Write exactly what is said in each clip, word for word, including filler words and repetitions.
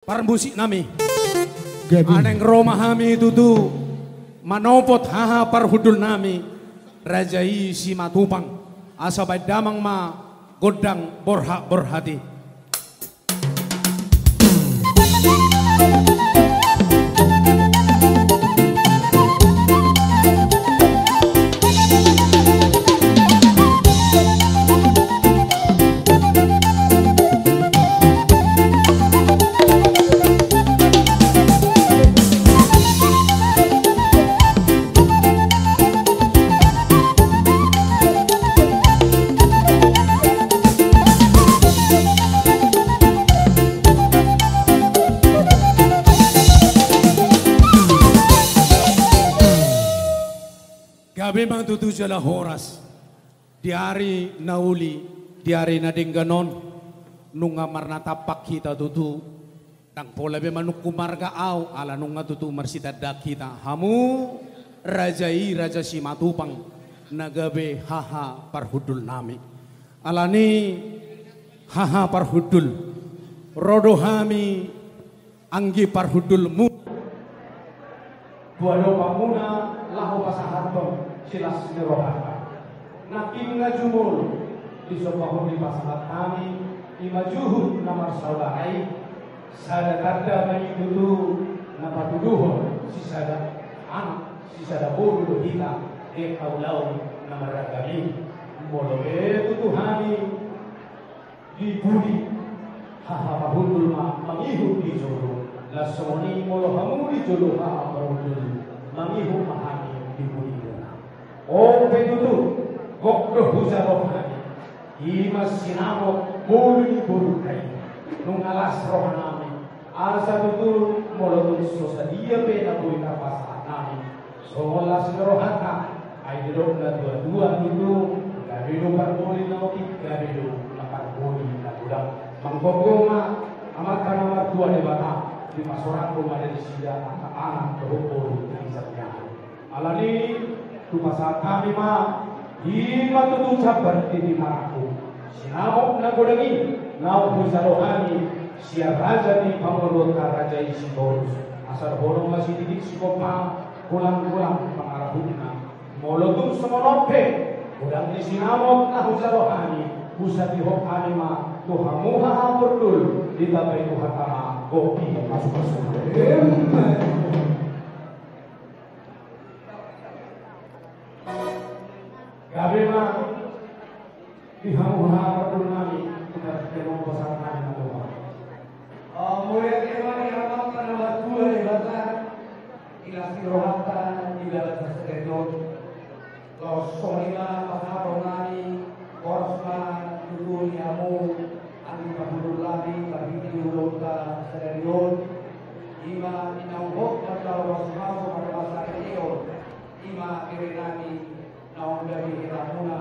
Parmusik nami. Gabe. Naeng ro ma hami tutu manopot haha parhundul nami, raja i Simatupang. Asa baen damang ma gondang borhat-borhat i. Gabe ma tutu jala horas. Di ari na uli, di ari na denggan on, nunga marnatampak hita tutu, ndang pola be manungkun marga au, ala nunga tutu marsitandaan hita, hamu raja i, raja Simatupang, na gabe haha parhundul nami. Alani haha parhundul, ro do hami anggi parhundulmuna, tu adopanmuna laho pasahathon silas ni rohanta. Nangkin na jumolo disombahon dipasahat hami, i ma juhut na marsaudara i, sada tanda ma i tutu na patuduhon sisada anak, sisada boru do hita di angka ulaon na marragam i. Molo be tutu hami di pudi, haha parhundul ma mangihut di jolo. Laos songon i molo hamu di jolo haha parhundul, mangihut ma hami di pudimuna. On pe tutu, gok do hujalo hami, i ma sinamot boru ni borunta i. Nunga las rohanami, asa tutu molo tung so sadia pe na boi tarpasahat nami, songon las ni rohanta. Ai didok na tuatua tutu, gabe do parpoli na otik, gabe do na parpoli na godang. Manggomgom ma Amanta na martua Debata, dipasorang do ma di nasida angka anak dohot boru na ijak ni anak. Alani i, hupasahat hami ma, i ma tutu jambar di timarangku, sinamot na godang i naung hujalo hami sian raja ni pamoruonta, raja i Sitorus. Asa dohonon ma sididik sigompa, golang-golang pangarahutna. Molo tung songon on pe godang ni sinamot na hujalo hami, husatihon hami ma tu hamu haha parhundul, ditambai Tuhanta ma gok ni pasupasu. Gabe ma di hamu haha parhundul nami, tu parhundul nami na tuatua. Mauliate ma di Amanta na martua Debata, di las ni rohanta di bagasan sadari on. Laos songon i ma pasahaton nami, horas ma tutu di hamu anggi parhundul nami, marhite ulaonta sadari on. I ma di naung hot manjalo pasupasu marhasaripeon, i ma bere nami naung gabe helamuna,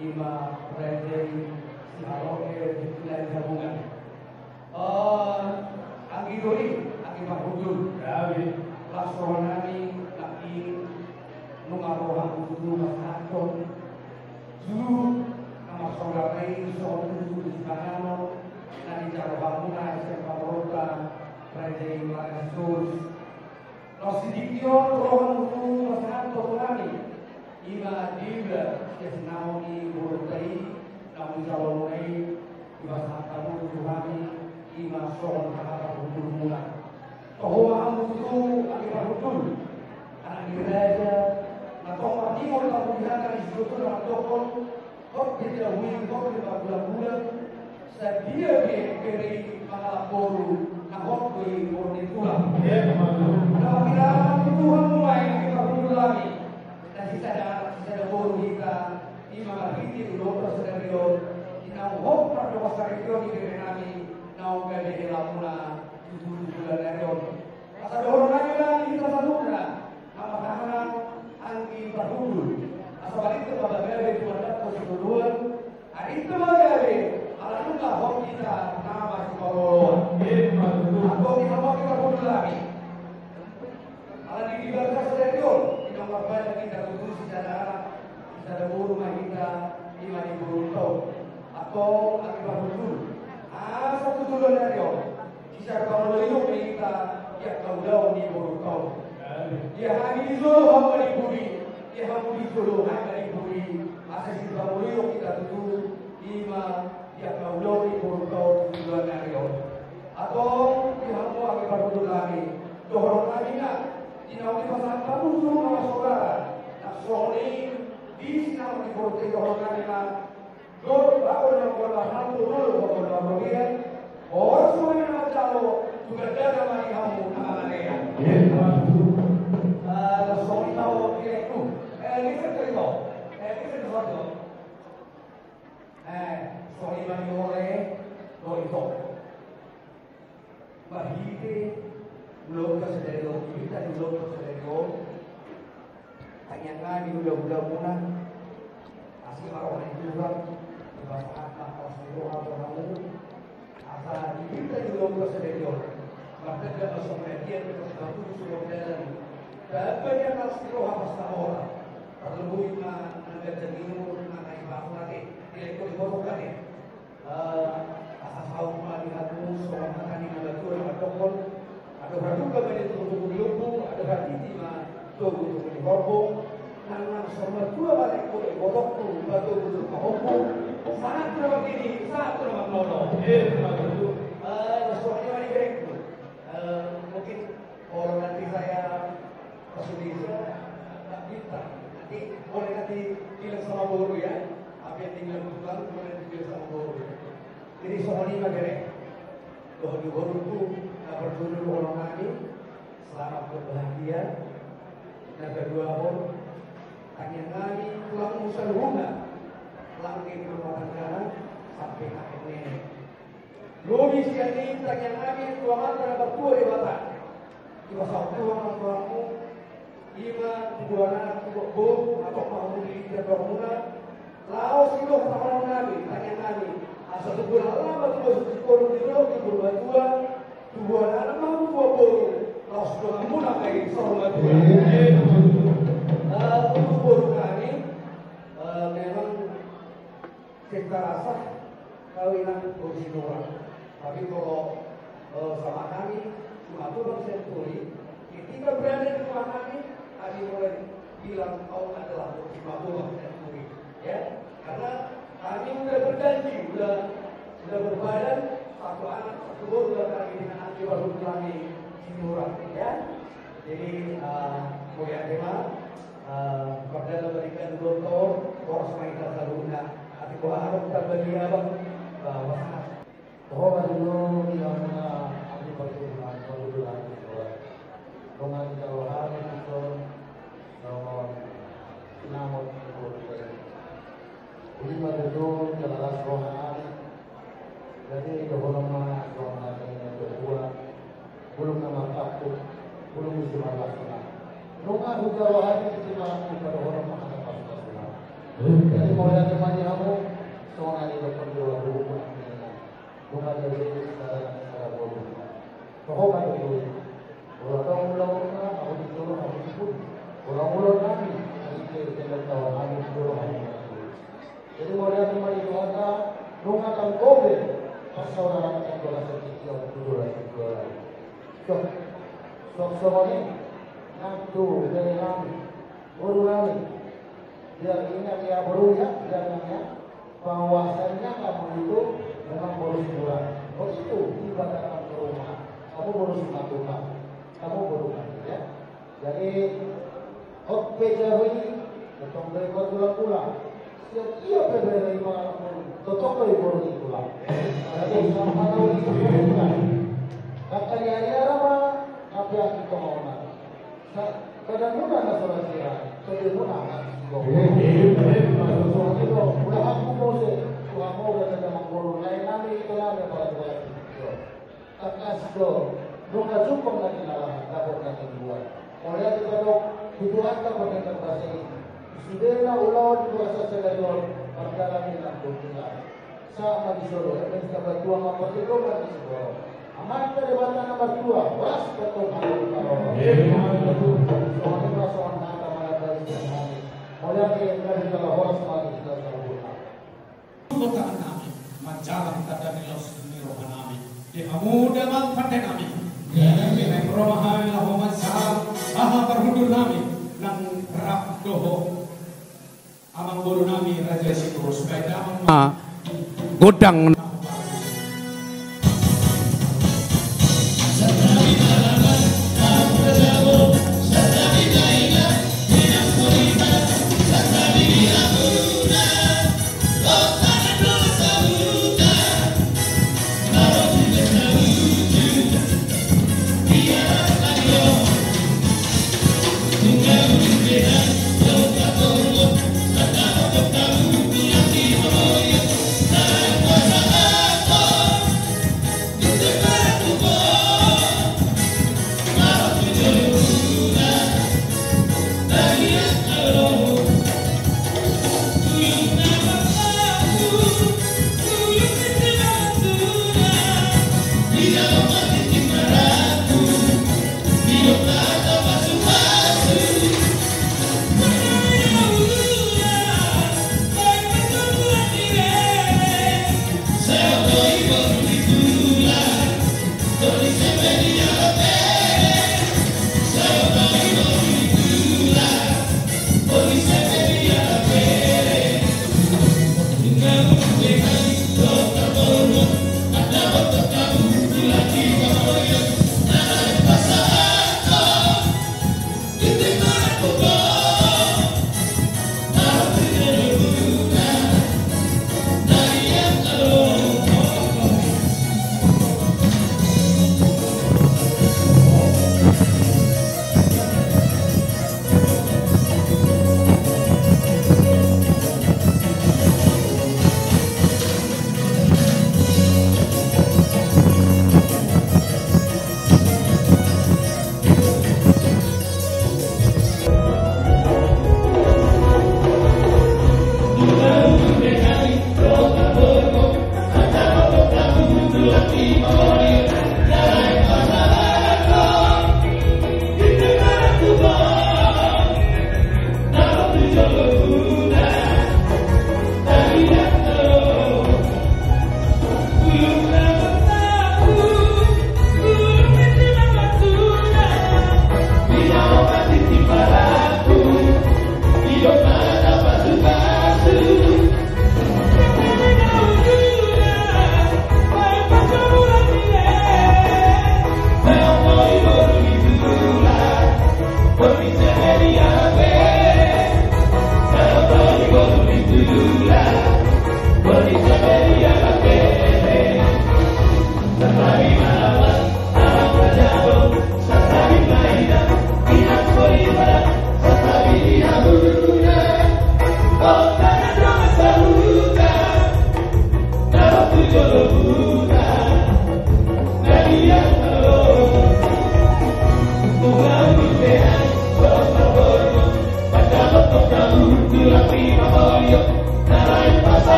i ma raja i Sihalohe Hilarihabungan. Eh, anggi doli, anggi parhundul. Las rohanami, nangkin nunga ro hamu tutu pasahathon julu na marsaudara i, songon tutu sipanganon na dijalo hamuna sian pamoruonta, raja i Marasius. Laos sitingki on ro hamu tutu pasahathon tu hami, i ma diula sian sinamot ni borunta i, na hujalo muna i, dipasahat hamu tutu tu hami, i ma songon haha parhundulmuna. Toho ma hamu tutu anggi parhundul, anak ni raja, na tong marningol hamu di hata ni situtu na mandokkon, hot di dahui, hot di parbulan-bulan, sadia be bere i mangalap boru, na hot do i boru ni tulang. Ia, betul. Na mangkilala tutu hamu ma i di parhundul nami, na sisada anak sisada boru hita, i ma marhite ulaonta sadari on, di naung hot mardongan saripeon ni bere nami, naung gabe helamuna tutu di bulan ni ari on. Asa dohonon nami ma di hita saluhutna, na marhahaanggi parhundul, asa balintang ma gabe tumandangkon sitadoan, ai balintang ma gabe, ala nunga hot hita na marsipaolooloan. Antong di hamu anggi parhundul nami, ala ni di bagasan sadari on, di na marpadan hita tutu sisada anak sisada boru ma hita, i ma di borunta on. Antong anggi parhundul, asa tutu di ari on, sisada Di angka ulaon ni borunta on. Di hami di jolo hamu ma di pudi, di hamu di jolo hami ma di pudi. Asa sipamolihon hita tutu, i ma di angka ulaon ni borunta on tu joloan ni ari on. Antong di hamu angka parhundul nami, dohonon nami ma, di naung dipasahat hamu tu hamu saudara, na songon i di sinamot ni borunta i, dohonon nami ma, Dor, bakon na mangkorban hamu, dor, bakon na mangkorban. Horas ma na manjalo, tu gandana ma di hamu na mangalean. Eh, na songon i ma ho, direktur. Eh, geser ke ito. Eh, geser ke ito. Eh, songon i ma di hore, do ito. Marhite ulaonta sadari on, hita di ulaonta sadari on, tangiang nami hulahula muna, asi ma roha ni Tuhan, dipasahat ma las ni roha tu hamu, asa di hita di ulaonta sadari on, martanda ma songon na dia, di pas batu di suruh dalan, dapat dia las ni roha pas na ora, parlebui ma na ganjang ni umur, na kai pasu ate, di leko di botok ate. Eh, asa saut ma di hamu songon hata ni natuatua na mandok, adong haduka ma di togutogu ni lombu, adong hatiti ma togutogu ni horbo, nang nang saur matua ma leko di botokku, patogu tu pahompu, sahat tu na mangkini, sahat tu na mangolo. Eh, na songon i ma di direktur. Eh, mungkin kalau nanti saya Indonesia, Pak Bintang. Nanti boleh nanti bilang sama boru ya. Apa yang tinggal pulang, boleh nanti bilang sama boru ya. Jadi songon i ma bere. Dohot di borungku, na parjolo dohonon nami, selamat berbahagia. Na paduahon, tangiang nami, tulang musa luhuna, langgeng rumah tanggana, sampai kakek nenek. Lobi sian i tangiang nami tu Amanta na martua Debata. Dipasahat Tuhan ma tu hamu, i ma tubuan anak tubuan boru, atau ma hamu di lidan rohamuna. Laos i do hata ni dohonon nami, tangiang nami. Asa tubuan anak ma tubuan sitolu di dolok, tubuan matua, tubuan anak ma tubuan boru. Laos dohononmuna ma i saur matua. Eh, untuk boru nami, eh, memang Secara sah, kawinan boru Sinurat. Tapi kalau, eh, sama kami, Simatupang Senturi, ketika berada di rumah kami, kami mulai bilang kau adalah boru Simatupang Senturi. Ya, karena kami udah berjanji, udah, udah berbadan, satu anak, satu boru, dan kami dengan nanti baru kami Sinurat. Ya, jadi, eh, mulia tema. Eh, pardalanan balikan dua tahun, horas ma hita saluhutna. Atik boha adong tarbadia bang, eh, pasahat. Toho ma dulu di hamuna, atik parjolo, parjolo, atik boha. Dongan jalo hami dison, dongan sinamot ni boru. Uli ma dulu, jala las roha nami. Jadi, dohonon ma songon hata ni natuatua, bulung na martampuk, bulung ni simarlas na. Nunga hujalo hami di simarlas na, padohonon ma hata pasu-pasu na. Jadi, mauliate ma di hamu, songon na nidokkon ni roha boru, nunga jadi sada, sada boru. Toho ma dulu. Olo tong ulaon na, ahu di jolo, ahu di pudi. Olo ulaon nami, ahu di jolo, ahu di jolo. Jadi mauliate ma di Tuhanta, nunga tanggo be parsaudaranta di bagasan tingki on tu joloan ni joloan. Suang, suang songon i nang tu bere nami, boru nami. Biar ingat ya boru ya, biar ingat. Bahwasanya kamu itu memang boru Sinurat. Begitu tiba datang ke rumah, kamu boru Simatupang, kamu boru kami, ya. Jadi, hot pe jabu i, tongtong do i boru Tulang Kula. Siap, ia pe bere i mangalap boru, tongtong do i boru Tulang. Jadi, sama tahu di sekolah. Kata dia, ya, apa? Apa yang kita mau? Sa-, badanmuna na so ra sira, tondimuna na so. Iya, iya, iya. Songon i do, molo hamu muse, tu hamu na tanda manggoru, lae nami, ito nami, apala tu hamu. Tangkas do, nunga jumpang na tinalahan, dapot na tinuluan. Molo ia titadok, tu Tuhanta parhata basa i. Sudena ulaon di bagasan sadari on, mardalan i nang tu Tuhan. Sahat ma di solo, eme sitabatua ma pake dongan di solo. Amanta Debata na martua, horas ma tu hami. Songon i ma songon hata manandai sian hami. Mauliate, gabe jala horas ma di hita saluhutna. Godangan nami, manjalang tanda ni laos ni roha nami. Di hamu damang pande nami. Di hamu Romahan laho mansalam aha parhundul nami nang rap dohot amangboru nami Raja Sitorus, baen damang ma gondang.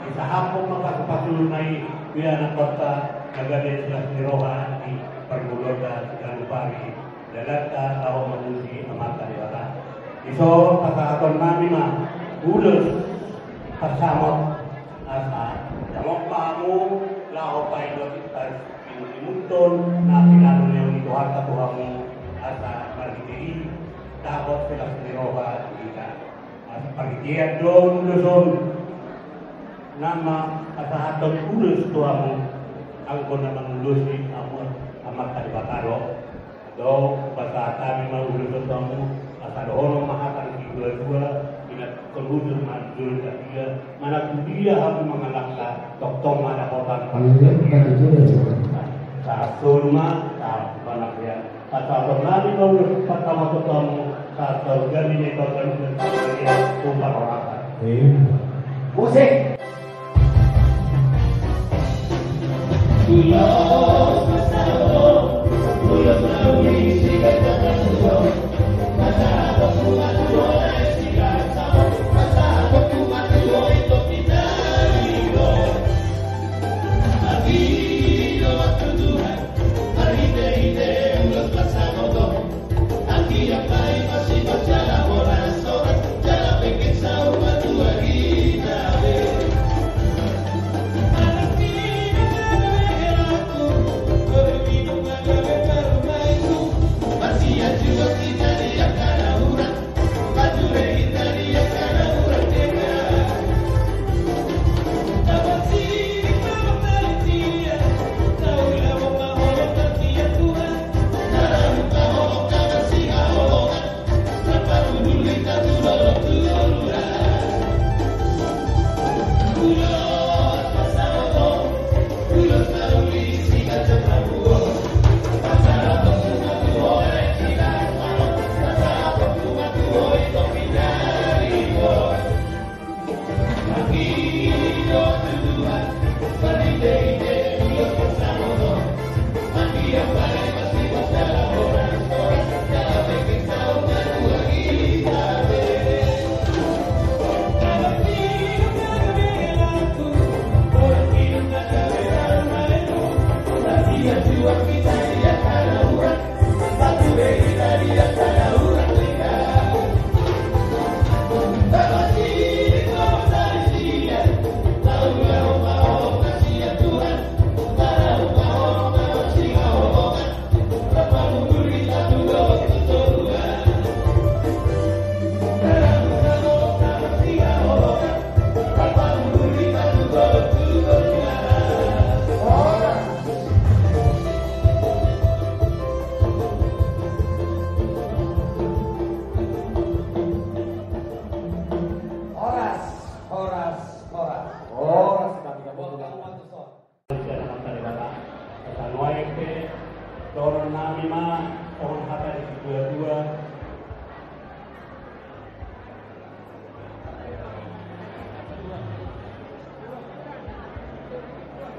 Disahaphon ma pasu-pasu na i tu anakhonta na gabe silas ni roha di parngoluonta, Siganup Ari, dalanta laho mamuji Amanta Debata. Dison pasahaton nami ma ulos pansamot, asa samot ma hamu laho paingot, patimuntimunhon na pinangido ni Tuhanta tu hamu, asa marhite i dapot silas ni roha di hita. Asa parhitean do ulos on, nama pasahaton ulos tu hamu, anggo na mangulosi hamu Amanta Debata do. Adong pasahat hami ma ulos on tu hamu, asa dohonon ma hata ni situa-tua, ingathon hujur ma jolo di hatiha, manang tu dia hamu mangalangka, tongtong ma dapotan. Sahat solu ma, sahat panapian. Pasahaton nami ma ulos pansamot tu hamu, sahat saur gabe ma i tu ganup parsaoran. Musik.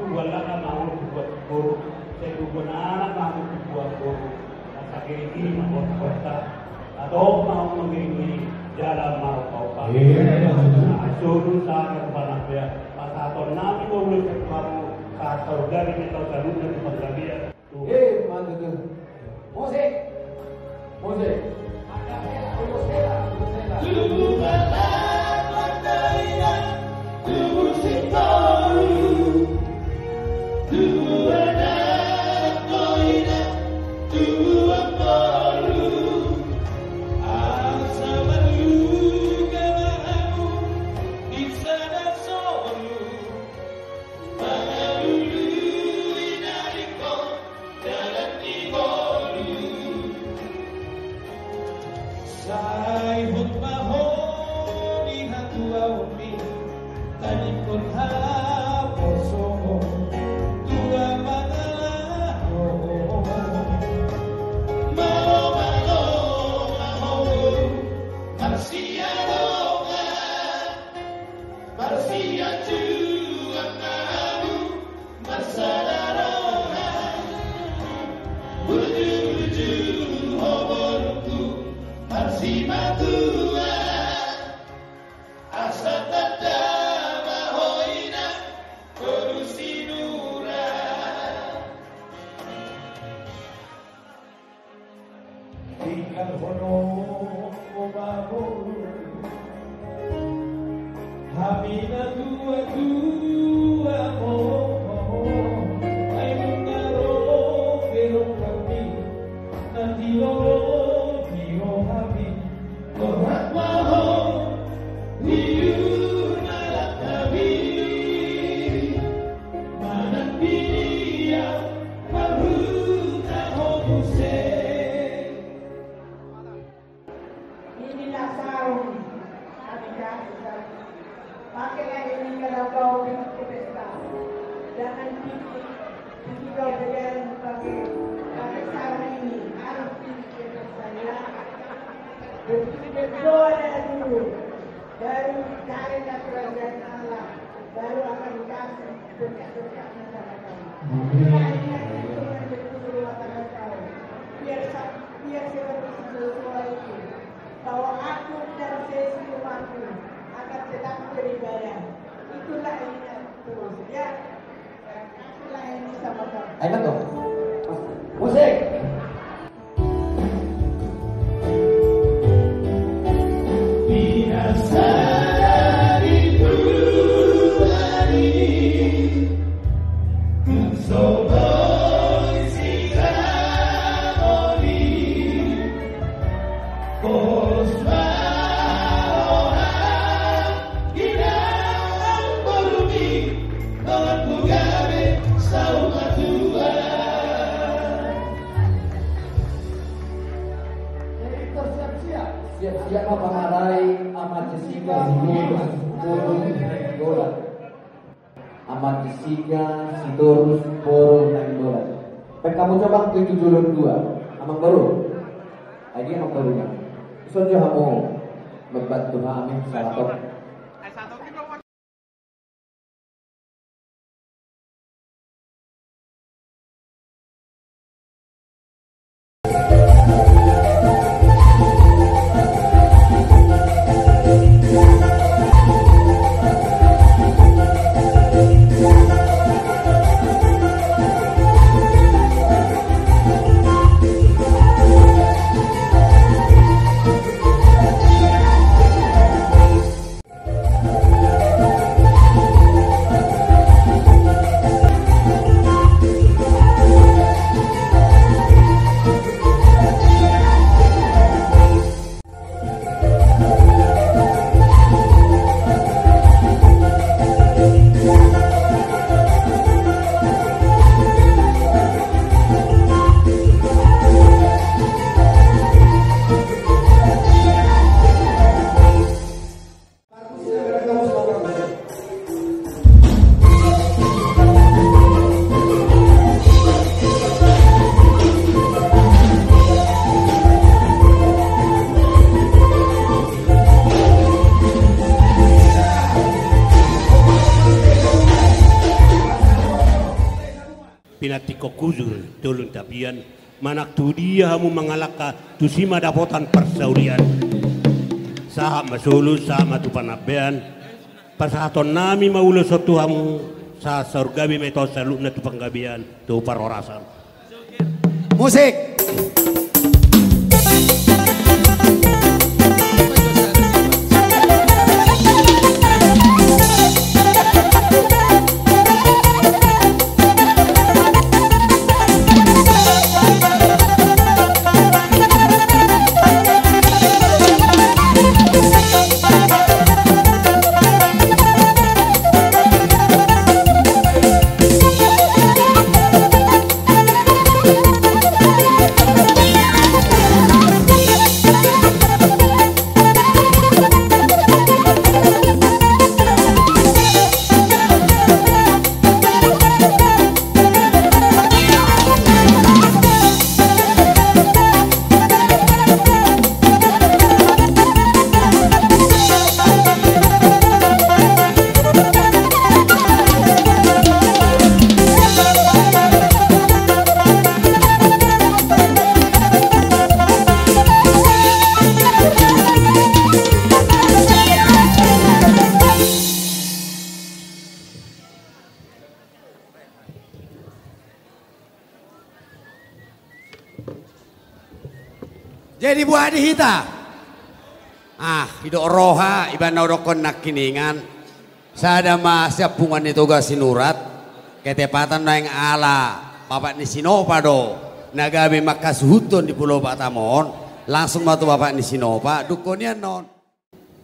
Tubuan laka ma hamu tubuan boru, sai tubuan anak ma hamu tubuan boru. Asa giri-giri ma horta-horta. Atau ma hamu manggiring-giring jala marupa-upa. Iya, iya, iya. Nah, solu sada panambea. Pasahaton nami ma ulaon tu hamu, sahat saur gabe ni tau saluhutna tu panggabean. Eh, mantap tu. Musik. Musik. Mangalului na ingkon dalan ni ngolu. Sai hot ma ho di hatuaonmi, tadingkon haposoon tu na mangalaho. Malo-malo ma ho marsiala dongan, marsianjuan ma hamu marsada roha, burju-burju ho borungku marsimatua, asa tanda ma ho inang boru Sinurat. Tinggal hono ma boru, hami na tua-tua ho, ai nunga ro be rongkapmi, na tilolo ni rohami. Torang ma ho, hiu na langkawi, manang pinia, marhuta ho muse. Inilah sarung kami kasih. Pakailah ini kalau kau pergi ke pesta. Jangan pikir, pikir kau berjalan pakai, pakai sarung ini. Harus pikir ke pesta, ya. Ber-, berdoa dulu. Baru carilah kerajaan Allah. Baru akan dikasih berkat-berkatnya sama kamu. Amin. Inilah ini yang Tuhan berkata kepada kau. Biar sa-, biar seperti si Yosua itu. Bahwa aku dan seisi rumahku akan tetap beribadah. Itulah ini terus, ya. Itulah ini sama kamu. Ayo, Bang, dong. Musik. Jadi, siap-siap. Siap-siap ma pangalahi Ama Jessica Sitorus boru Nainggolan. Ama Jessica Sitorus boru Nainggolan. Baen hamu jo, Bang, tu jolo dua. Amangboru. Ai dia amangboru, Bang? Ison jo hamu membantu hami sahat. Tapian, manang tu dia hamu mangalangka, tusi ma dapotan parsaulian. Sahat ma solu, sahat ma tu panambean. Pasahatonnami ma ulos on tu hamu, sahat saur gabe ma i tu saluhutna tu panggabean, tu parhorasan. Musik. Jadi boha di hita? Ah, didok roha, iba na hudokkon nangkiningan. Sada ma sian punguan ni Toga Sinurat, ketepatan naeng ala bapak ni Sinopa do na gabe mangkasuhuthon di Pulo Batam on, langsung ma tu bapak ni Sinopa, dungkon i annon.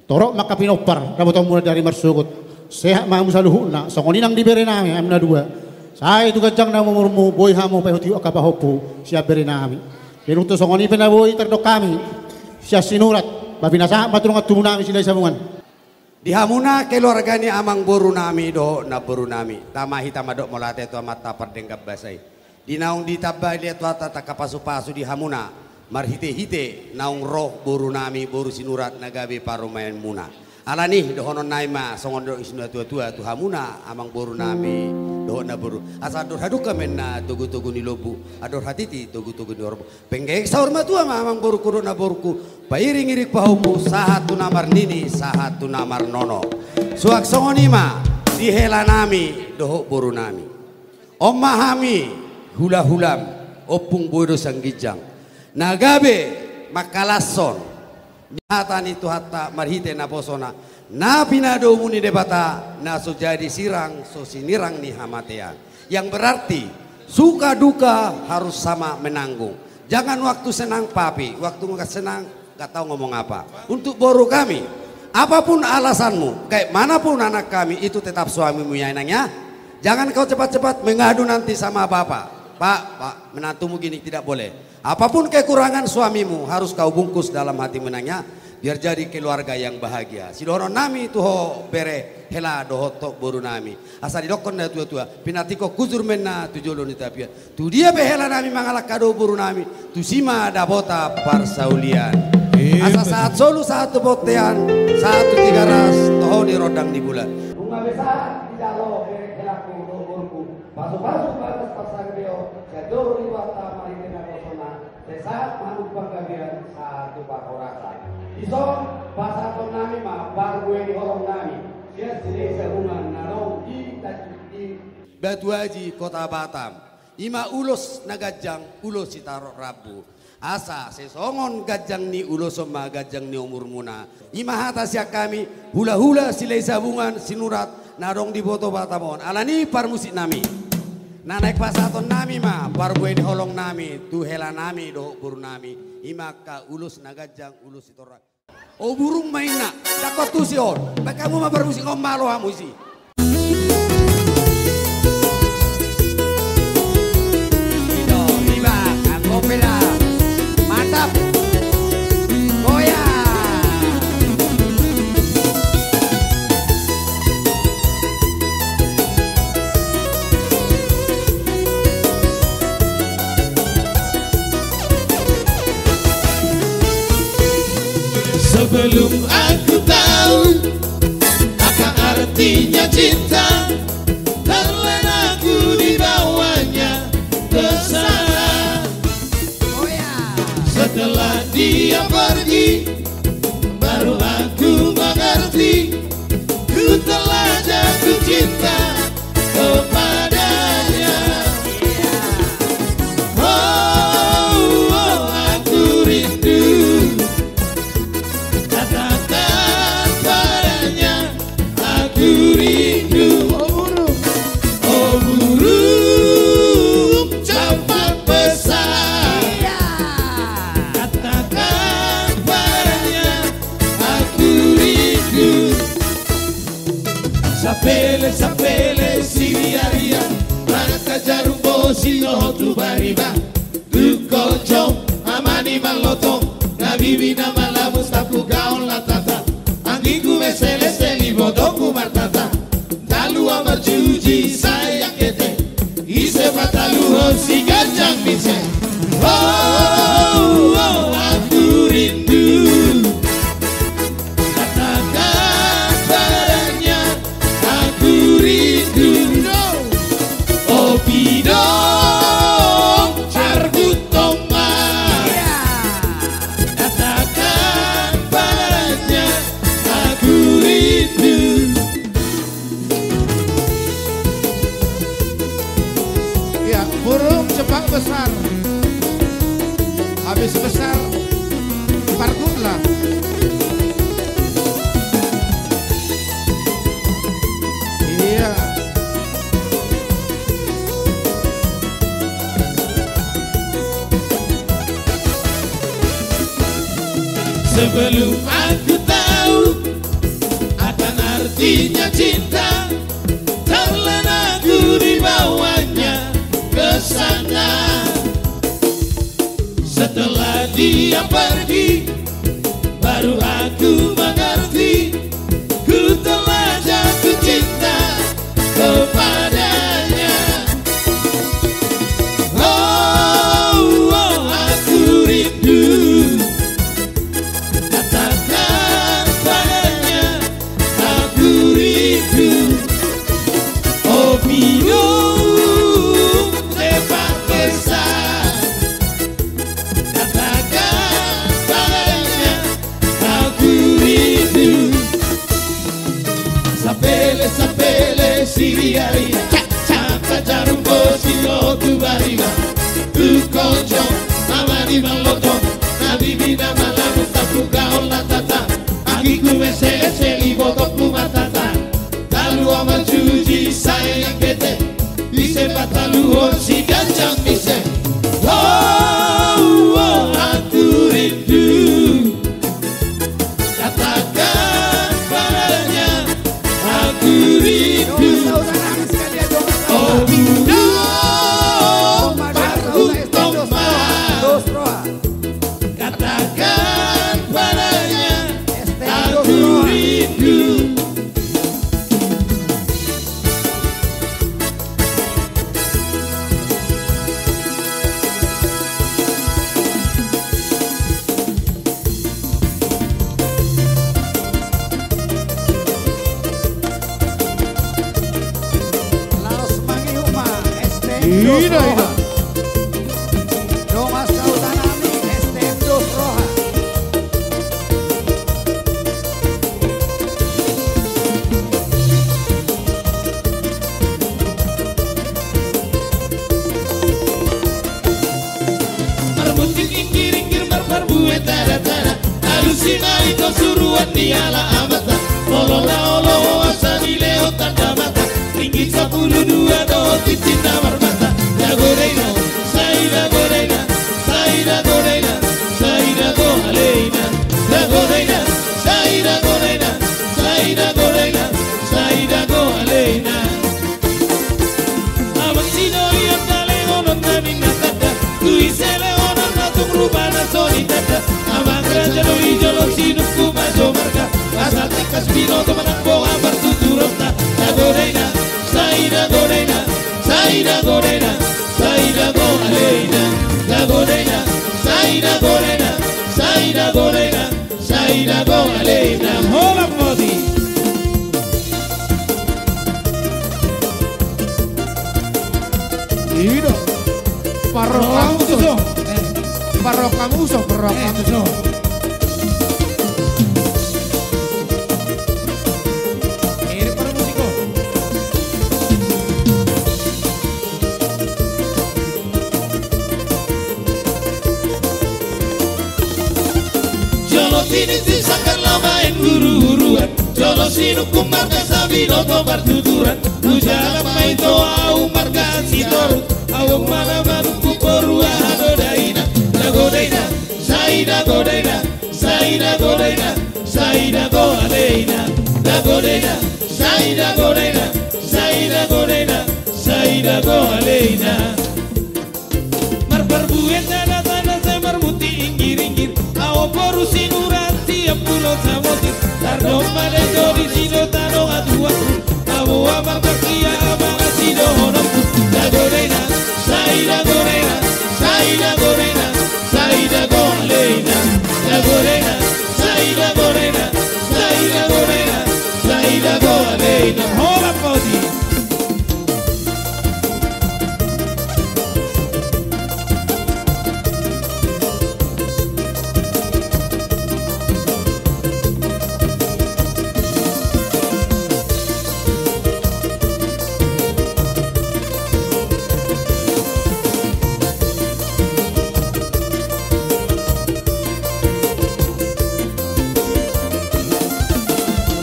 Torop ma angka pinompar, dapotonmuna di ari marsogot. Sehat ma hamu saluhutna, songon i nang di berenami, am na dua. Sai tu ganjang na umurmu, boi hamu paihutihut angka pahompu sian berenami. Dung tu songon i pe na boi tardok hami sian Sinurat, ba pinasahat ma tu dongan tubunami Silahisabungan. Di hamuna keluarga ni amangborunami dohot namborunami, tama hita mandok mauliate tu Amanta pardenggan basa i. Di naung ditamba i, dilean Tuhanta angka pasupasu di hamuna, marhitehite naung ro borunami boru Sinurat na gabe parumaenmuna. Alani i dohononnami ma songon didok ni natuatua tu hamuna amangborunami dohot namboru, asa andor hadungka ma inna togutogu ni lombu, andor hatiti togutogu ni horbo. Penggeng saur matua ma amangborungku dohot namborungku, pairingiring pahompu sahat tu na marnini sahat tu na marnono. Suang songon i ma di helanami dohot borunami. On ma hami hulahulam, Ompung Bodo sian ginjang, na gabe mangkalashon hata ni Tuhanta marhite naposona, na pinadomu ni Debata, na so jadi sirang so sinirang ni hamatean. Yang berarti suka duka harus sama menanggung. Jangan waktu senang papi, waktu nggak senang nggak tahu ngomong apa. Untuk boru kami, apapun alasanmu, kayak manapun anak kami, itu tetap suamimu ya, Inang, ya. Jangan kau cepat-cepat mengadu nanti sama bapak. Pak, pak, menantumu gini, tidak boleh. Apapun kekurangan suamimu harus kau bungkus dalam hatimu, Inang, ya. Biar jadi keluarga yang bahagia. Sidohononnami tu ho bere hela dohot ho borunami. Asa didokkon natuatua, pinantikhon hujur ma inna tu jolo ni tapian. Tu dia pe helanami mangalangka dohot borunami, tusi ma dapotan parsaulian. Asa sahat solu, sahat tu bontean, sahat tu Tigaras, toho di rondang ni bulan. Nunga be sahat dijalo bere helaku dohot boruku, pasupasu bagas parsaripeon sian joro ni Tuhanta marhite naposona, sai sahat ma hamu tu panggabean sahat tu parhorasan. Dison pasahatonnami ma parbue ni holongnami sian Silahisabungan na adong di Tanjung, di Batu Aji, Kota Batam. I ma ulos na ganjang, ulos sitorop rambu. Asa sai songon ganjang ni ulos on ma ganjang ni umurmuna. I ma hata sian hami hulahula Silahisabungan Sinurat na adong di Pulo Batam on. Alani i parmusiknami, na naeng pasahatonnami ma parbue ni holongnami tu helanami dohot borunami. I ma angka ulos na ganjang, ulos sitorop rambu. O burung ma inna, dangkon tusi on. Baen hamu ma parmusik on, malo hamu disi. Ido, riba, anggo peda. Mantap. Goyang. Sebelum aku tahu apa artinya cinta, terlena aku di bawahnya, terserah Baru aku mengerti, ku telah jatuh cinta kepadanya. Oh, oh, aku rindu. Katakan padanya, aku rindu. Oh burung, oh burung, cepat besar. Iya. Katakan padanya, aku rindu. Sapele, sapele, siriaria, manat jarum bosi dohot tu bariba. Tungkol jong, amani mallotong, habibi na malamus, tapugaon latata. Anggingku meselesel, ibotongku martata. Talu amarjuji, sayang kete, ise pataluhon si ganjang mise. Oh, oh, aku rindu. Katakan padanya, aku rindu. Oh pidong, cargutong ma. Katakan padanya, aku rindu. Iya, burung cepat besar. Habis besar, pargutlah. Iya. Sebelum aku tahu akan artinya cinta, terlena ku dibawanya ke sana. Setelah dia pergi, baru aku mengerti, ku telah jatuh cinta kepadanya. Oh, oh, aku rindu. Katakan padanya, aku rindu. Oh pidong, cepat besar. Katakan padanya, aku rindu. Sapele, sapele, siriaria, manat jarum bosi dohot tu bariba. Tungkol jong, amani mallotong, habibi na malamus, tapugaon latata. Anggingku meselesel, ibotongku martata. Talu amarjuji, sayang kete, ise pataluhon si ganjang mise. Oh, oh, aku rindu. Katakan padanya, aku rindu. Oh pidong, pargutong ma. Katakan padanya, aku rindu. Laos mangihut ma S T M Dos Roha. Ina, ina. Dongan sahuta nami S T M Dos Roha. Marmunting ingkir-ingkir, marparbue tanda-tanda, alusi ma i tu suruan ni halak amanta. Molo na olo ho asa dilehon tanda mata, ringgit sampulu dua dohot cincin na marmata. Jago daina, sai jago daina, sai jago daina, sai jago alena. Jago daina, sai jago daina, sai jago alena, sai jago alena. Amang sidoli, angka lehonon na ninna tanda, tu ise lehonon na tung rupana so ditanda. Amang raja doli, jolo sinungkun ma jo marga, asa tangkas binoto manang boha partuturonta. Jago daina, sai jago daina, sai jago daina, sai jago alena. Jago daina, sai jago daina, sai jago daina, sai jago alena. Holan moti. I do. Parroka Muso. Eh. Parroka Muso, parroka Muso. Sinungkun marga Sabinoto Partuturan, hujalang ma ito ahu marga Sitorus, ahu ma na manungkun boru aha do daina, dago daina, sai dago daina, sai dago daina, sai dago aleina, dago daina, sai dago daina, sai dago daina, sai dago aleina. Marparbue tanda-tanda sai marmuti inggir-inggir. Ahu boru Sinurat sian Pulo Samosir. Tardomma dengke di si do tano atuaku. Ahu amang takia amang asi dohononku. Dago daina, sai dago daina, sai dago daina, sai dago aleina. Dago daina, sai dago daina, sai dago daina, sai dago aleina. Hola podi.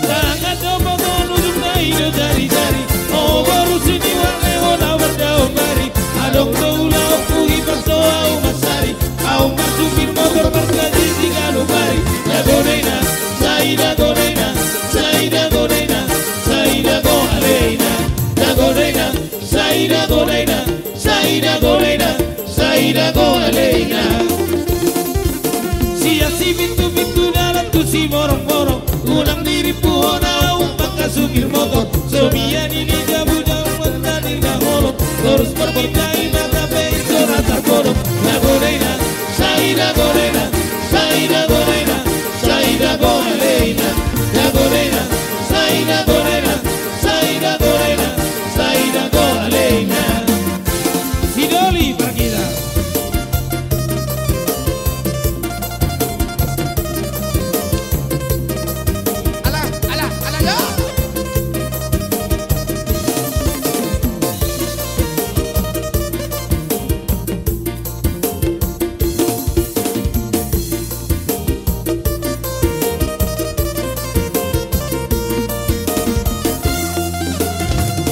Tangan do potongan, ujungna i do jari-jari. O boru Siniwangi, ho na mardaombari. Adong do ulaonku, hipas do ahu mansari. Ahu marsupir motor marga Sisiganumbari. Dago daina, sai dago daina, sai dago daina, sai dago aleina. Dago daina, sai dago daina, sai dago daina, sai dago aleina. Sian Simintu-mintu dalan tu Simorong-morong, unang dirimpu hona ahu mangkasungkir motor. Sobian i ni jabu-jabu mantani na holong, torus marpinda i mata pe inda so ra targodong. Dago daina, sai dago daina, sai dago daina, sai dago aleina. Dago daina, sai dago daina, sai dago daina, sai dago aleina. Sidoli pargitar. Ala, ala, ala, yo.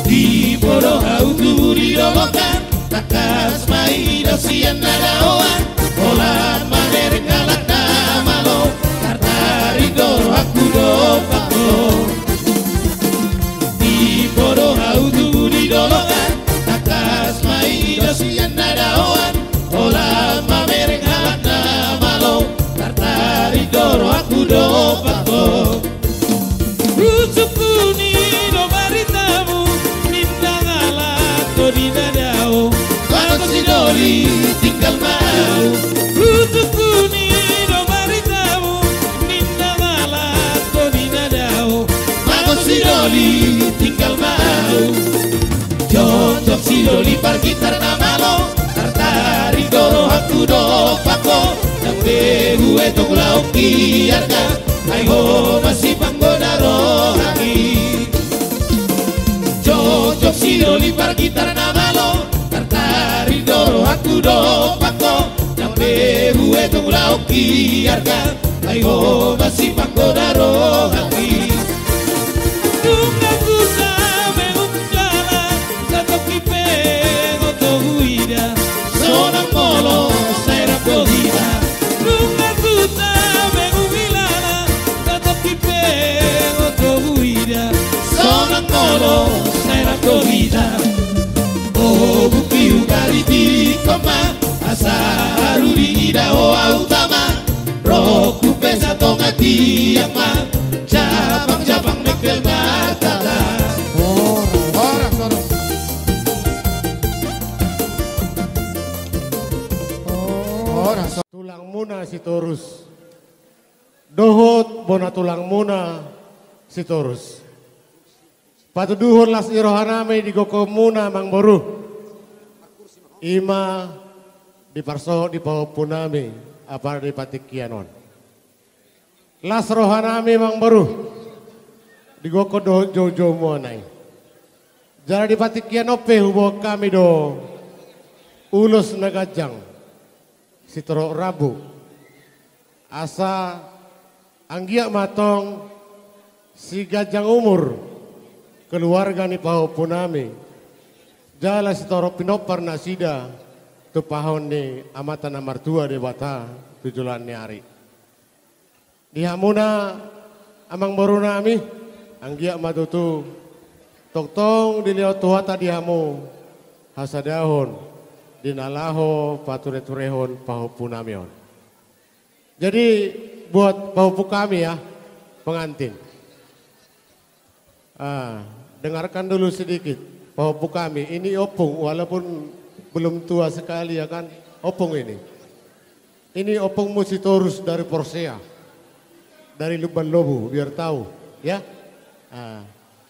Diboto ahu tubu di dolok an, tangkas ma i do sian na daoan. Holan mamereng halak na malo, tartarik do rohangku dompak ho. Diboto ahu tubu di dolok an, tangkas ma i do sian na daoan. Holan mamereng halak na malo, tartarik do rohangku dompak ho. Husungkun i do baritamu, ninna halak ho di na dao. Bagot sidoli tinggal ma ahu. Husungkun i do baritamu, ninna halak ho di na dao. Bagot sidoli tinggal ma ahu. Jongjong sidoli pargitar na malo, tartarik do rohangku dompak ho. Ndang be huetong ulaonki arga, ai ho ma sipanggoda rohangki. Jongjong sidoli pargitar na malo, tartarik do rohangku dompak ho. Ndang be huetong ulaonki arga, ai ho ma sipanggoda rohangki. Nunga huta menghulala, satongkin pe nunga huida. Sonang molo sai rap do hita. Nunga huta menghulala, satongkin pe nunga huida. Sonang molo sai rap do hita. O bungki, hukritik ho ma, asa haru diida ho ahu tama. Rohangku pe satonga tiang ma, japang-japang mengkel martata. Horas, horas, horas. Horas. Tulangmuna Sitorus. Dohot bona tulangmuna Sitorus. Patuduhon las ni rohanami di gokhonmuna, amangboru. I ma diparsohot di pahompunami, apala di partingkian on. Las rohanami, amangboru, di gokhon dohot joujoumu on i. Jala di partingkian on pe huboan hami do ulos na ganjang, sitorop rambu. Asa anggiat ma antong Siganjang umur keluarga ni pahompunami, jala sitorop pinompar nasida tumpahon ni Amanta na martua Debata tu joloan ni ari. Di hamuna amangborunami, anggiat ma tutu tongtong dilehon Tuhanta di hamu hasadaon di na laho patureturehon pahompunami on. Jadi, buat pahompu kami ya, pengantin. Ah, dengarkan dulu sedikit, pahompu kami. Ini opung, walaupun belum tua sekali ya kan, opung ini. Ini opungmu Sitorus dari Porsea, dari Lumban Lobu, biar tahu, ya. Ah,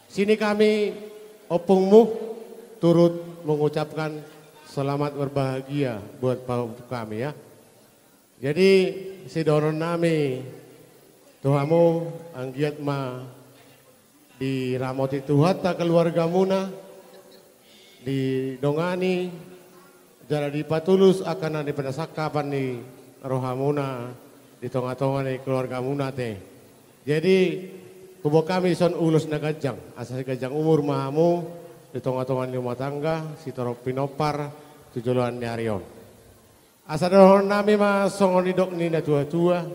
sini kami, opungmu, turut mengucapkan selamat berbahagia buat pahompu kami ya. Jadi, sidohononnami tu hamu, anggiat ma diramoti Tuhanta keluargamuna, didongani jala dipatulus angka na di penasangkapan ni rohamuna di tongatonga ni keluargamuna te. Jadi, huboan hami dison ulos na ganjang, asa siganjang umur ma hamu di tongatonga ni rumah tangga, sitorop pinompar tu joloan ni ari on. Asa dohononnami ma songon nidok ni natuatua: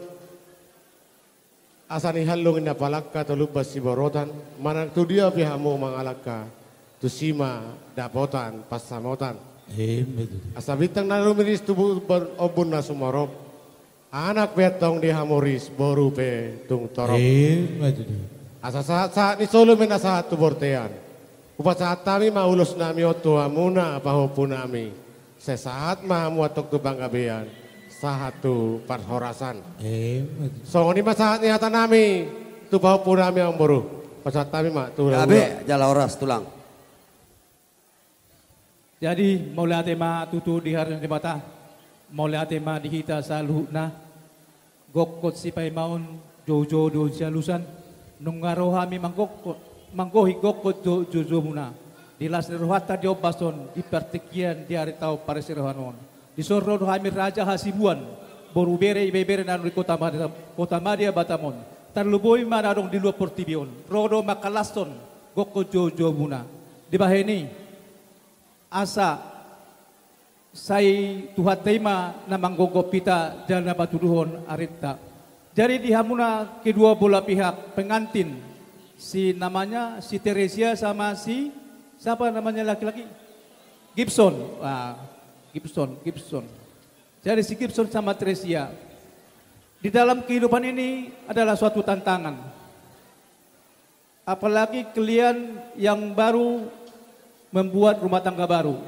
Asa nihallung i na palangka, tolumban siborotan, manang tu dia pe hamu mangalangka, tusi ma dapotan pansamotan. Emma tutu. Asa bintang na rumiris tu bu-, bar-, ombun na sumorop, anak pe antong di hamu ris, boru pe tung torop. Emma tutu. Asa sahatsahat ni solu ma na sahat tu bontean. Hupasahat hami ma ulosnami on tu hamuna pahompunami. Sai sahat ma hamu antong tu panggabean, sahat tu parhorasan. Emma tutu. Songon i ma sahat ni hatanami tu pahompunami, amangboru. Pasahat hami ma tu hula-hula. Gabe jala horas, Tulang. Jadi, mauliate ma tutu di harajaon ni Debata. Mauliate ma di hita saluhutna. Gokhon sipaimaon, joujou do sialusan, nunga ro hami manggokhon, manggohi gokhon jou-, joujou muna. Di las ni rohanta di ombas on, di partingkian di ari taon parsirohaon on. Dison ro do hami Raja Hasibuan, boru, bere, ibebere na adong di Kota Madya, Kota Madya Batam on. Tarlumobi ma na adong di luat portibi on. Ro do mangkalashon gokhon joujou muna. Dibahen i, asa sai Tuhanta i ma na manggomgom hita jala na patuduhon arinta. Jadi di hamuna kedua belah pihak pengantin, si namanya si Teresia sama si, siapa namanya laki-laki? Gibson. Ah, Gibson, Gibson. Jadi si Gibson sama Teresia, di dalam kehidupan ini adalah suatu tantangan. Apalagi kalian yang baru membuat rumah tangga baru.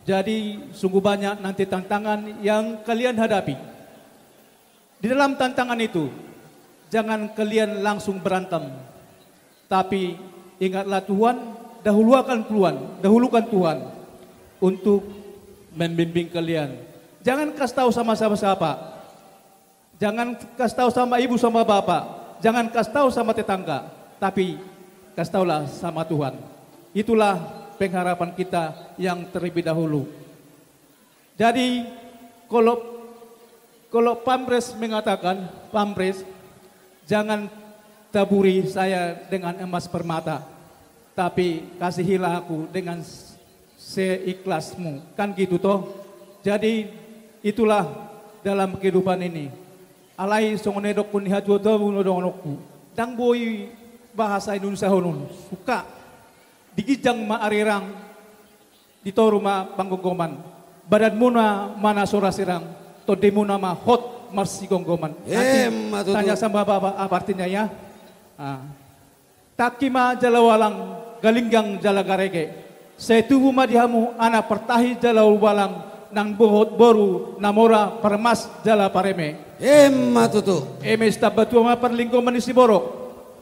Jadi, sungguh banyak nanti tantangan yang kalian hadapi. Di dalam tantangan itu, jangan kalian langsung berantem. Tapi, ingatlah Tuhan, dahulukan Tuhan, dahulukan Tuhan untuk membimbing kalian. Jangan kasih tahu sama siapa-siapa. Jangan kasih tahu sama ibu sama bapak, jangan kasih tahu sama tetangga, tapi kasih tahulah sama Tuhan. Itulah pengharapan kita yang terlebih dahulu. Jadi, kalau, kalau pamres mengatakan, pamres, jangan taburi saya dengan emas permata, tapi kasihilah aku dengan seikhlasmu. Kan gitu toh? Jadi, itulah dalam kehidupan ini. Alai songon na nidokkon ni hatuatuamu dohononku, ndang boi bahasa Indonesiahonon, suka. Di ginjang ma arirang, di toru ma panggomgoman. Badanmuna ma na so ra sirang, tondimuna ma hot marsigomgoman. Nanti tanya sama bapak apa artinya ya. Ah. Tangki ma jala walang, galinggang jala garege. Sai tubu ma di hamu anak partahi jala ulubalang, nang dohot boru na mora, parmas jala pareme. Emma tutu. Eme sitamba tua ma parlinggoman ni siborok.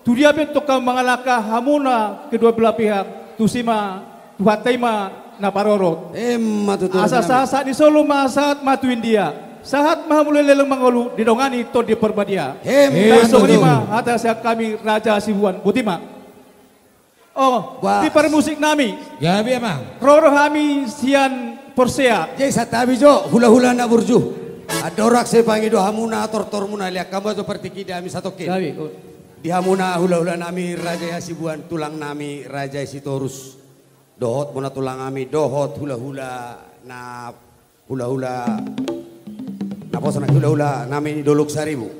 Tu dia pe antong hamu mangalangka, hamuna kedua belah pihak, tusi ma Tuhanta i ma na parorot. Emma tutu. Asa sahat ni solu ma sahat ma tu India. Sahat ma hamu leleng mangolu, didongani Tondi Parbadia. Emma tutu. Songon i ma hata sian hami Raja Hasibuan. Boti ma. Oh, di parmusik nami. Gabe, Amang. Ro do hami sian Porsea. Jadi santabi jo, hulahula na burju. Andorang sai pangido hamuna tortormuna, lehon hamu jo partingki di hami satongkin. Gabe. Di hamuna hula-hula nami Raja i Hasibuan, tulang nami Raja i Sitorus, dohot bona tulang nami, dohot hula-hula na, hula-hula na poso na, hula-hula nami Dolok Saribu.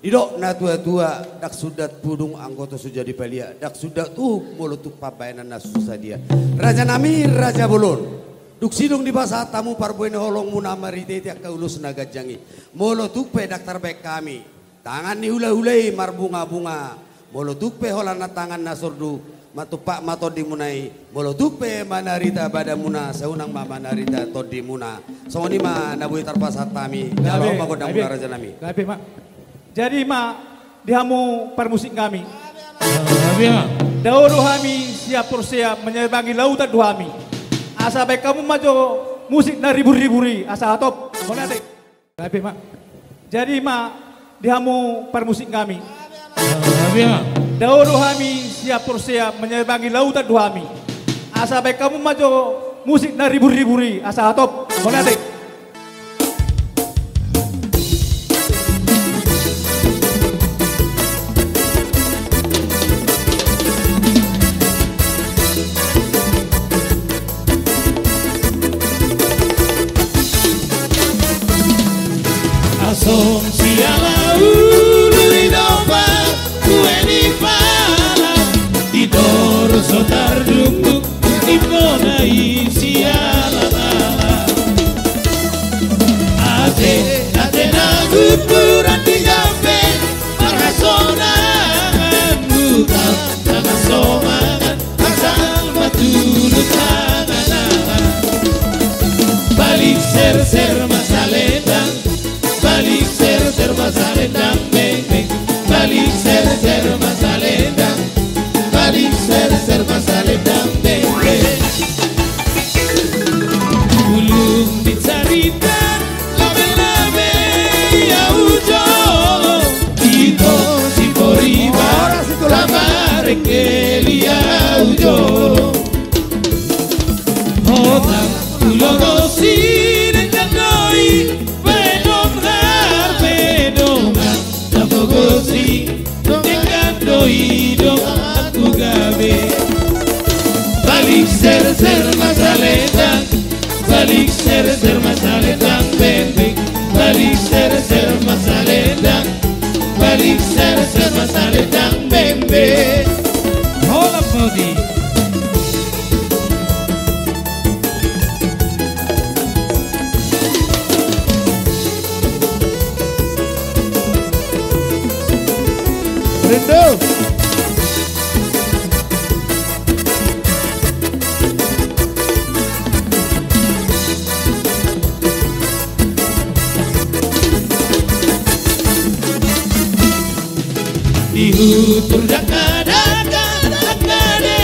Didok na tua-tua, ndang sundat pudung anggo tung so jadi palia, ndang sundat uhum molo tung pambahenan na so sadia. Raja nami, raja bolon, dung sidung dipasahat hamu parbue ni holong muna marhite-hite angka ulos na ganjang i, molo tung pe ndang tarbahen hami tangan ni hula-hula i marbunga-bunga, molo tung pe holan na tangan na sorduk, matumpak ma tondi muna i, molo tung pe manarita badan muna, sai unang ma manarita tondi muna. Songon i ma na boi tarpasahat hami. Jalo ma gondang muna, raja nami. Gabe ma. Jadi ma di hamu parmusik nami. Dao do hami sian Porsea manyambangi lautan do hami. Asa bahen hamu ma jo musik na ribur-ribur i asa hatop. Mauliate. Gabe ma. Jadi ma di hamu parmusik nami. Dao do hami sian Porsea manyambangi lautan do hami. Asa bahen hamu ma jo musik na ribur-ribur i asa hatop. Mauliate. Asong siala ulu i dompak, bue ni pala, di toru so tardukduk, di bona i siala lala. Ate, ate na guguran di jambe, marhasonangan buta, na marsomangan, asal ma tulut tangan. Balik serser ma salendang, balik serser ma salendang, beng beng. Balik serser ma salendang, balik serser ma salendang, beng beng. Bulung ni carita, lame-lame i au jo. Ito si Poriba, tamarengkel i au jo. Hotang tu logo si denggan do i, baen dongan, baen dongan, tapogosi, denggan do i donganku gabe. Balik serser ma salendang, balik serser ma salendang, beng beng. Balik serser ma salendang, balik serser ma salendang, beng beng. Hola podi. Rindu. Di hutur dangka-dangka, dangka de,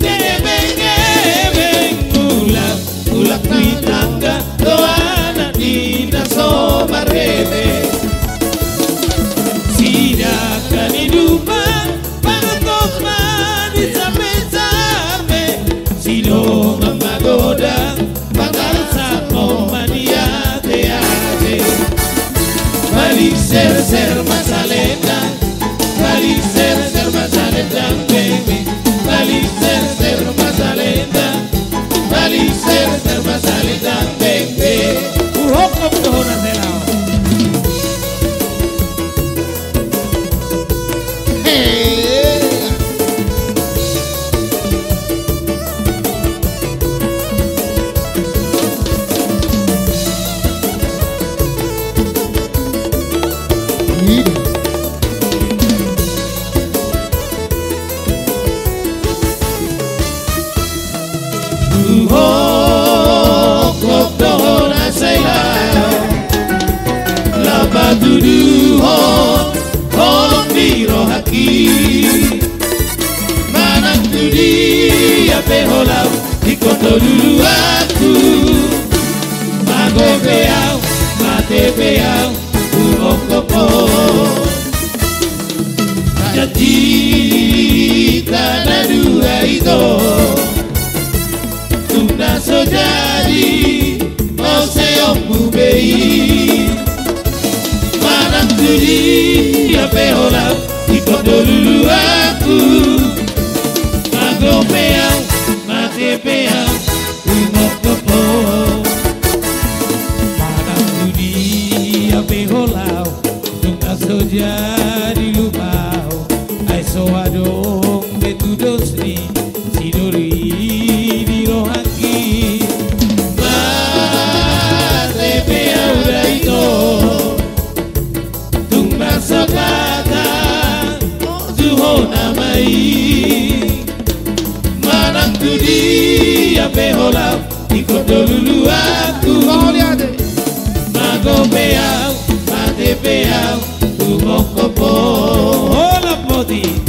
de ebeng-ebeng, mulak, mulak di tangga, do anak ni na so marhebe. Sidangka ni dumang, pangatok ma di sambe-sambe, sidongan ma godang, pangarsahon ma di ate-ate. Balik serser ma salendang, balik serser ma salendang, beng beng. Balik serser ma salendang, balik serser ma salendang, beng beng. Hurokop do hona selau. Hurokop do hona selau, laho patuduhon holong ni rohangki. Manang tu dia pe ho laho, ingkon do luluanku. Mago pe au, mate pe au, hurokop ho. Janjita na dua ito, tung na so jadi, mauseonmu be i. Manang tu dia pe ho laho, Ingkon do luluanku. Mago pe au, mate pe au, tumongkop ho. Manang tu dia pe ho laho, tung na so jadi lupa ho. Ai so adong be tudos ni sidoli di rohangki. Mate pe au da ito, tung na so tata tu ho nama i. Manang tu dia pe ho laho, ingkon do luluanku. Mago pe au, mate pe au, tumongkop ho. Hola poti.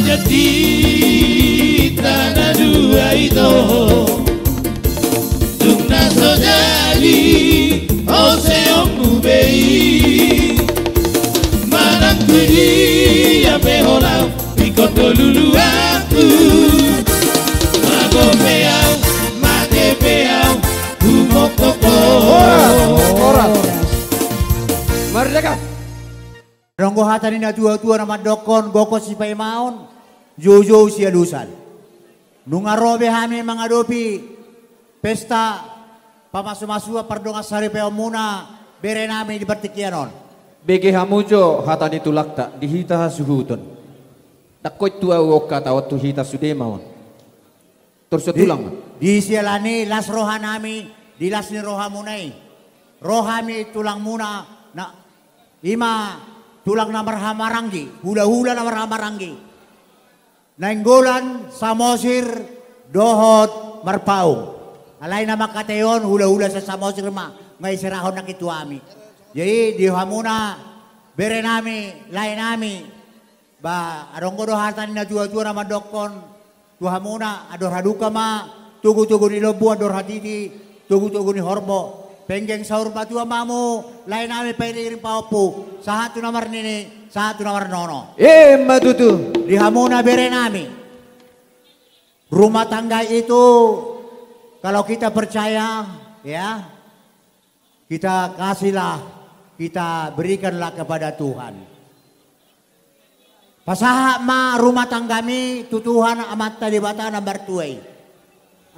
Jadi tanah dua ito, tung na so jadi, ho seongmu be i. Manang tu dia pe ho laho, ingkon do luluanku. Mago pe au, mate pe au, tumongkop ho. Horas, horas. Merdeka. Adong do hata ni na tua-tua na mandokkon, gokhon sipaimaon, joujou sialusan. Nunga ro be hami mangadopi pesta pamasumasuon pardongansaripeonmuna bere nami di partingkian on. Bege hamu jo hata ni tulangta di hita hasuhuton. Ndang holan tu ahu on hata on, tu hita sude ma on. Torus di, tulang ma. Di siala ni las roha nami, di las ni rohamuna i. Ro hami tulangmuna, na, i ma tulang na marhahamaranggi, hulahula na marhahamaranggi. Nainggolan, Samosir, dohot Marpaung. Alai na mangkatai on, hulahula sian Samosir ma, nga diserahon nangkin tu hami. Jadi, di hamuna, bere nami, lae nami, ba, adong do hata ni na tua-tua na mandokkon, tu hamuna, andor halumpang ma, togu-togu ni lombu, andor hatiti, togu-togu ni horbo. Penggeng saur matua ma hamu, lae nami, pairing-iring pahompu, sahat tu na marnini, sahat tu na marnono. Ima tutu. Di hamuna bere nami. Rumah tangga itu, kalau kita percaya, ya, kita kasihlah, kita berikanlah kepada Tuhan. Pasahat ma rumah tanggami tu Tuhan Amanta Debata na martua i.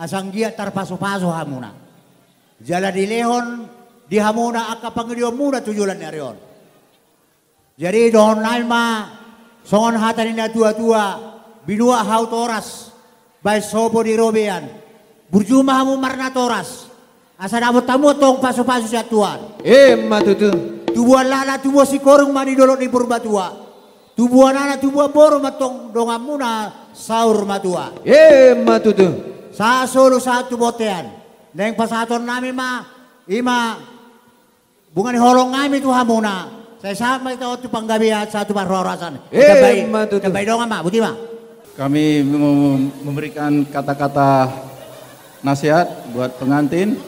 Asa anggiat tarpasupasu hamuna. Jala dilehon di hamuna angka pangidoanmuna tu joloan ni ari on. Jadi dohonon nami ma songon hata ni na tua-tua, binuat hau toras, baen sopo di robean. Burju ma hamu marnatoras. Asa dapot hamu antong pasupasu sian Tuhan. Ima tutu. Tubuan laklak, tubuan singkoru ma di dolok ni Purbatua. Tubuan anak, tubuan boru ma antong donganmuna saur matua. Ima tutu. Sahat solu sahat tu bontean. Naeng pasahaton nami ma, ima bunga ni holong nami tu hamuna. Sai sahat ma hita on tu panggabean, sahat tu parhorasan. Ima tutu. Tambai dongan ma, boti ma. Kami mem-, memberikan kata-kata nasihat buat pengantin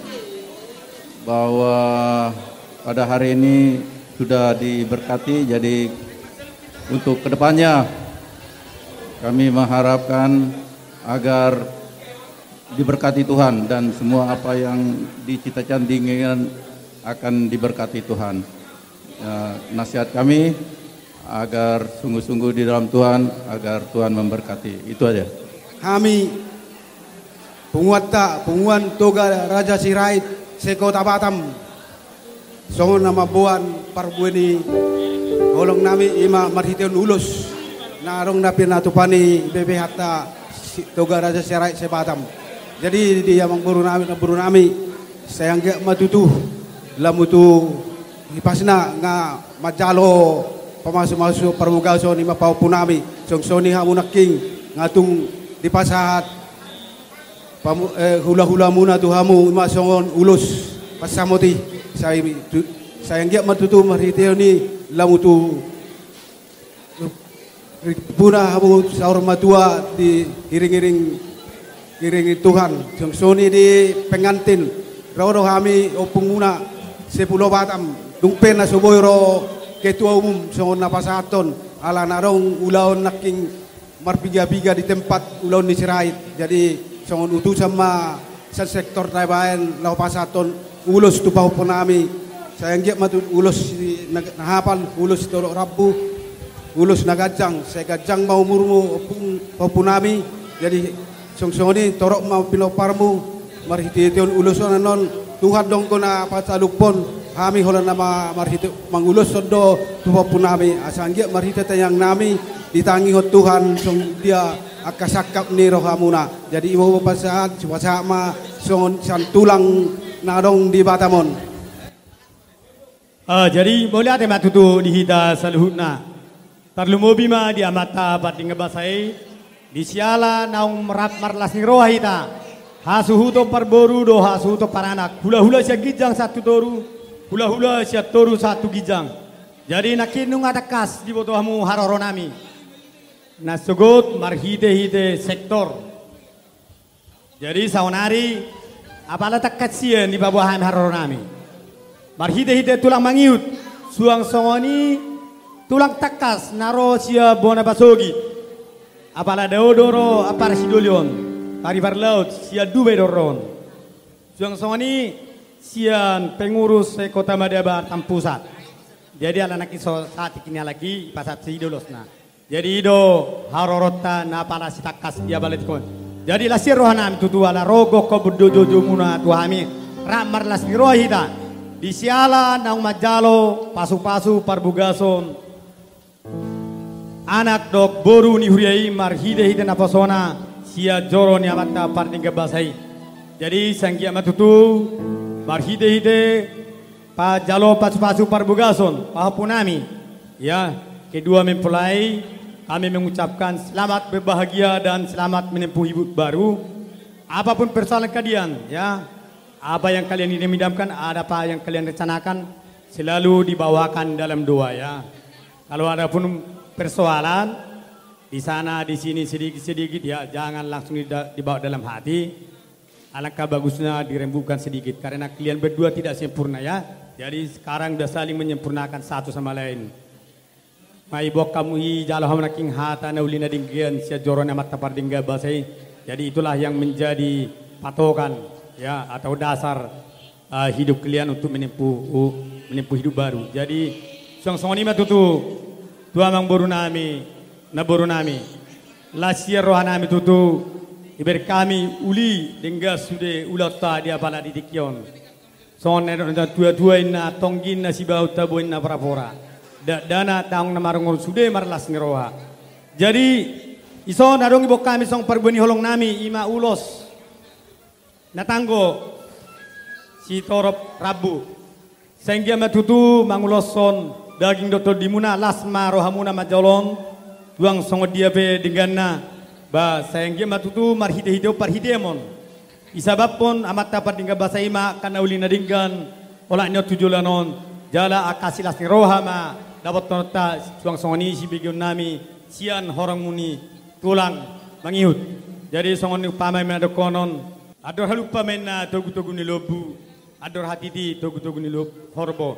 bahwa pada hari ini sudah diberkati, jadi untuk kedepannya kami mengharapkan agar diberkati Tuhan dan semua apa yang dicitakan, diinginkan akan diberkati Tuhan. Ya, nasihat kami agar sungguh-sungguh di dalam Tuhan, agar Tuhan memberkati. Itu aja. Hami, punguanta, punguan Toga Raja Sirait se-Kota Batam. Songon na mamboan parbue ni holong nami, ima marhitehon ulos na adong na pinatupa ni B P H-ta si-, Toga Raja Sirait se-Batam. Jadi di amangboru nami, namboru nami, sai anggiat ma tutu, lamu tu hipasna nga manjalo pamasu-masu parmugason, ima pahompu nami, songon i hamu nangkin, nga tung dipasahat pamu-, eh, hula-hulamuna tu hamu, ima songon ulos Pansamot i, sai tu, sai anggiat ma tutu marhitehon i lamu tu ribuna hamu saur matua diiring-iring, iring Tuhan. Songon i di pengantin, ro do hami ompungmuna se-Pulo Batam, dung pe na so boi ro ketua umum songon na pasahathon, ala na adong ulaon nangkin marpiga-piga di tempat ulaon ni Sirait. Jadi songon utusan ma sian sektor tabaen laho pasahathon ulos tu pahompunami. Sai anggiat ma tutu ulos na, na hapal, ulos torop rambu, ulos na ganjang, sai ganjang ma umurmu ompung pahompunami. Jadi songon i torop ma pinomparmu. Marhite-hiteon ulos on annon, Tuhan do anggo na pasaluphon, hami holan na ma-, marhite manguloshon do tu pahompunami, asa anggiat marhite tangiangnami ditangihon Tuhan songon dia angka sangkap ni rohamuna. Jadi i ma hupasahat, hupasahat ma songon sian tulang na adong di Batam on. Ah, jadi mauliate ma tutu di hita saluhutna. Tarlumobi ma di Amanta Pardenggan Basa i, di siala naung rap marlas ni roha hita. Hasuhuton parboru dohot hasuhuton paranak. Hula-hula sian ginjang sahat tu toru, hula-hula sian toru sahat tu ginjang. Jadi nangkin nunga tangkas diboto hamu haroronami. Na sogot marhite-hite sektor. Jadi saonari, apala tangkas sian dipaboa hami haroronami. Marhite-hite tulang mangihut, suang songon i tulang tangkas na ro sian bona pasogit. Apala dao do ro ampara sidoli on, pari parlaut, sian Dubai do ro on. Suang songon i sian pengurus se-Kota Madya Batam Pusat. Jadi ala nangkin so sahat tingki ni halak i, pasahat sidolosna. Jadi i do haroronta na apala sitangkas di apala tingki on. Jadi las ni rohanami tutu ala ro gokhon do jojomuna tu hami, rap marlas ni roha hita. Di siala naung manjalo pasu-pasu parbogason anak dohot boru ni huria i marhite-hite naposona sian joro ni Amanta Pardenggan Basa i. Jadi sai anggiat ma tutu marhite-hite pajalo pasu-pasu parbogason, pahompunami. Ya, kedua mempelai, kami mengucapkan selamat berbahagia dan selamat menempuh hidup baru. Apapun persoalan kalian, ya, apa yang kalian idam-idamkan, ada apa yang kalian rencanakan, selalu dibawakan dalam doa, ya. Kalau ada pun persoalan, di sana, di sini, sedikit-sedikit, ya, jangan langsung dida-, dibawa dalam hati. Alangkah bagusnya dirembukan sedikit, karena kalian berdua tidak sempurna, ya. Jadi sekarang udah saling menyempurnakan satu sama lain. Maiboan hamu i, jalo hamu nangkin hata na uli na denggan sian joro ni Amanta Pardenggan Basa i. Jadi itulah yang menjadi patokan, ya, atau dasar, eh, hidup kalian untuk menempuh, menempuh hidup baru. Jadi suang songon i ma tutu tu amangborunami, namborunami. Las sian rohanami tutu, dibereng hami uli denggan sude ulaonta di apala di tingki on. Songon na nidok ni natua-tua, inna tonggin na sibahen tabo inna pora-pora. Dakdanak daong na marungur sude marlas ni roha. Jadi, ison adong diboan hami songon parbue ni holongnami, i ma ulos na tanggo sitorop rambu. Sai anggiat ma tutu manguloshon daging dohot tondimuna, las ma rohamuna manjalo on, suang songon dia pe dengganna. Ba, sai anggiat ma tutu marhite-hite on parhitean on. Disabamhon Amanta Pardenggan Basa i ma angka na uli na denggan, olat ni on tu joloan on, jala angka silas ni roha ma dapothononta, suang songon i sibegeonnami sian horongmu ni tulang mangihut. Jadi songon umpama i ma dohonon, andor halumpang ma inna togu-togu ni lombu, andor hatiti togu-togu ni lombu horbo.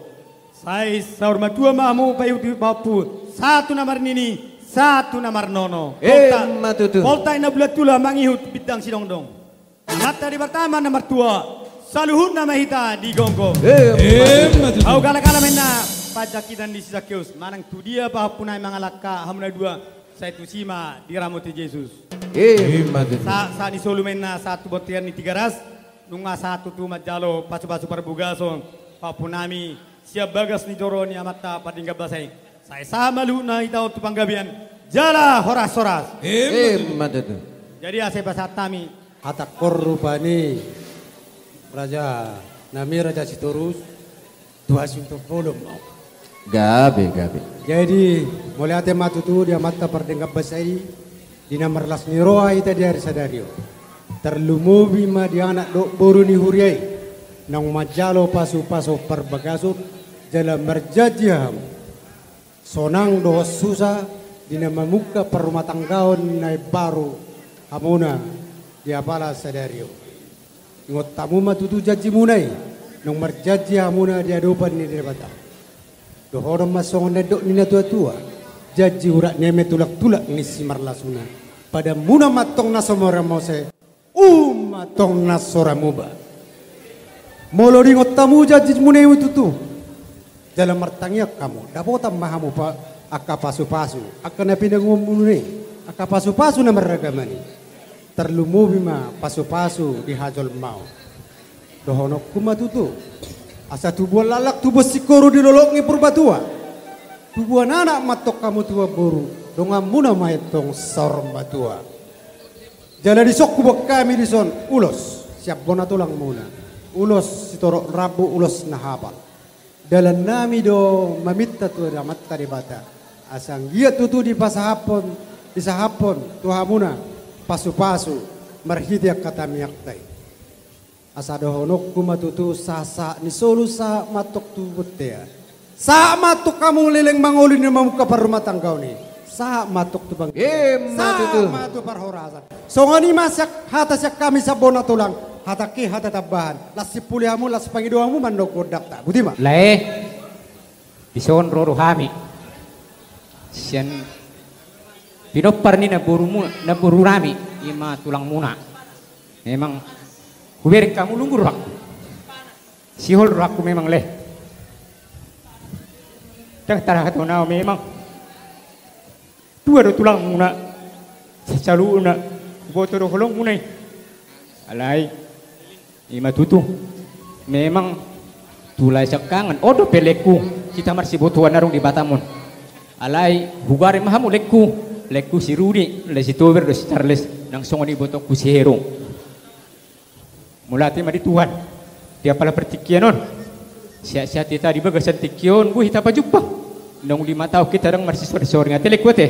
Sai saur matua ma hamu paihut-ihut pahompu, sahat tu na marnini, sahat tu na marnono. Emma tutu. Poltak inna bulan tulang mangihut bintang sinondong. Inanta di partama na martua, saluhutna ma hita digomgom. Emma tutu. Au galak-galak ma inna panjangkitan ni si Sakeus, manang tu dia pahompunami mangalangka hamu na dua, sai tusi ma diramoti Jesus. Emma tutu. Sa, sahat ni solu ma inna sahat tu bontean ni Tigaras, nunga sahat tutu manjalo pasu-pasu parbogason pahompunami sian bagas ni joro ni Amanta Pardenggan Basa i. Sai sahat ma luhutna hita on tu panggabean jala horas-horas. Emma tutu. Jadi asa pasahat hami. Hatangkon rupani rajanami Raja Sitorus, tu hasuhuton bolon ma. Gabe, gabe. Jadi mauliate ma tutu di Amanta Pardenggan Basa i, di na marlas ni roha hita di ari sadari on. Tarlumobi ma di anak dohot boru ni huria i. Naung manjalo pasupasu parbagason, jala marjanji hamu sonang dohot susa di na mamungka parrumatanggaon na imbaru hamuna di apala sadari on. Ingot hamu ma tutu janjimuna i, naung marjanji hamuna di adopan ni Debata. Dohonon ma songon na nidok ni natuatua: Janji urat ni eme, tulangtulang ni simarlasuna. Padanmuna ma antong na so mura muse, um ma antong na so ra muba. Molo diingot hamu janjimuna i tutu, jala martangiang hamu, dapotan ma hamu pa, angka pasupasu, angka na pinanguhumuna i, angka pasupasu na marragam i. Tarlumobi ma pasupasu di hajolmaon. Dohononku ma tutu: Asa tubuan laklak, tubuan singkoru di lolok ni Purbatua, tubuan anak ma antong hamu tubuan boru, donganmuna ma i antong saur matua. Jala dison huboan hami dison ulos sian bona tulangmuna, ulos sitorop rambu, ulos na hapal. Dalannami do maminta tu Amanta Debata, asa anggiat tutu dipasahaphon, disahaphon tu hamuna pasupasu marhite angka tangiangta i. Asa dohononku ma tutu: Sahat-sahat ni solu sahat ma antong tu bontean, sahat ma antong hamu leleng mangoli na mamungka parrumatanggaon i, sahat ma antong tu pang-, ima tutu, sahat ma tu parhorasan. Songon i ma sian hata sian hami sian bona tulang. Hatangki hata tambahan, las simpuli hamu, las pangido hamu mandok gondangta. Boti ma. Lae, dison ro do hami sian pinompar ni namborumu, namborunami, ima tulangmuna. Memang hubereng hamu lunggur rohangku. Sihol rohangku memang, lae. Ndang tarhatahon au memang. Tua do tulangmuna, saluhutna, huboto do holongmuna i. Alai, ima tutu. Memang tu lae siangkangan, on dope laengku, hita marsibotoan adong di Batam on. Alai, hubereng ma hamu laengku, laengku si Rudi, lae si Tober dohot si Charles, nang songon i ibotongku si Heru. Mauliate ma di Tuhan di apala partingkian on. Sehat-sehat hita di bagasan tingki on, boi hita pajumpang. Naung lima taon hita ndang marsisorinsoring, ate laengku, ate.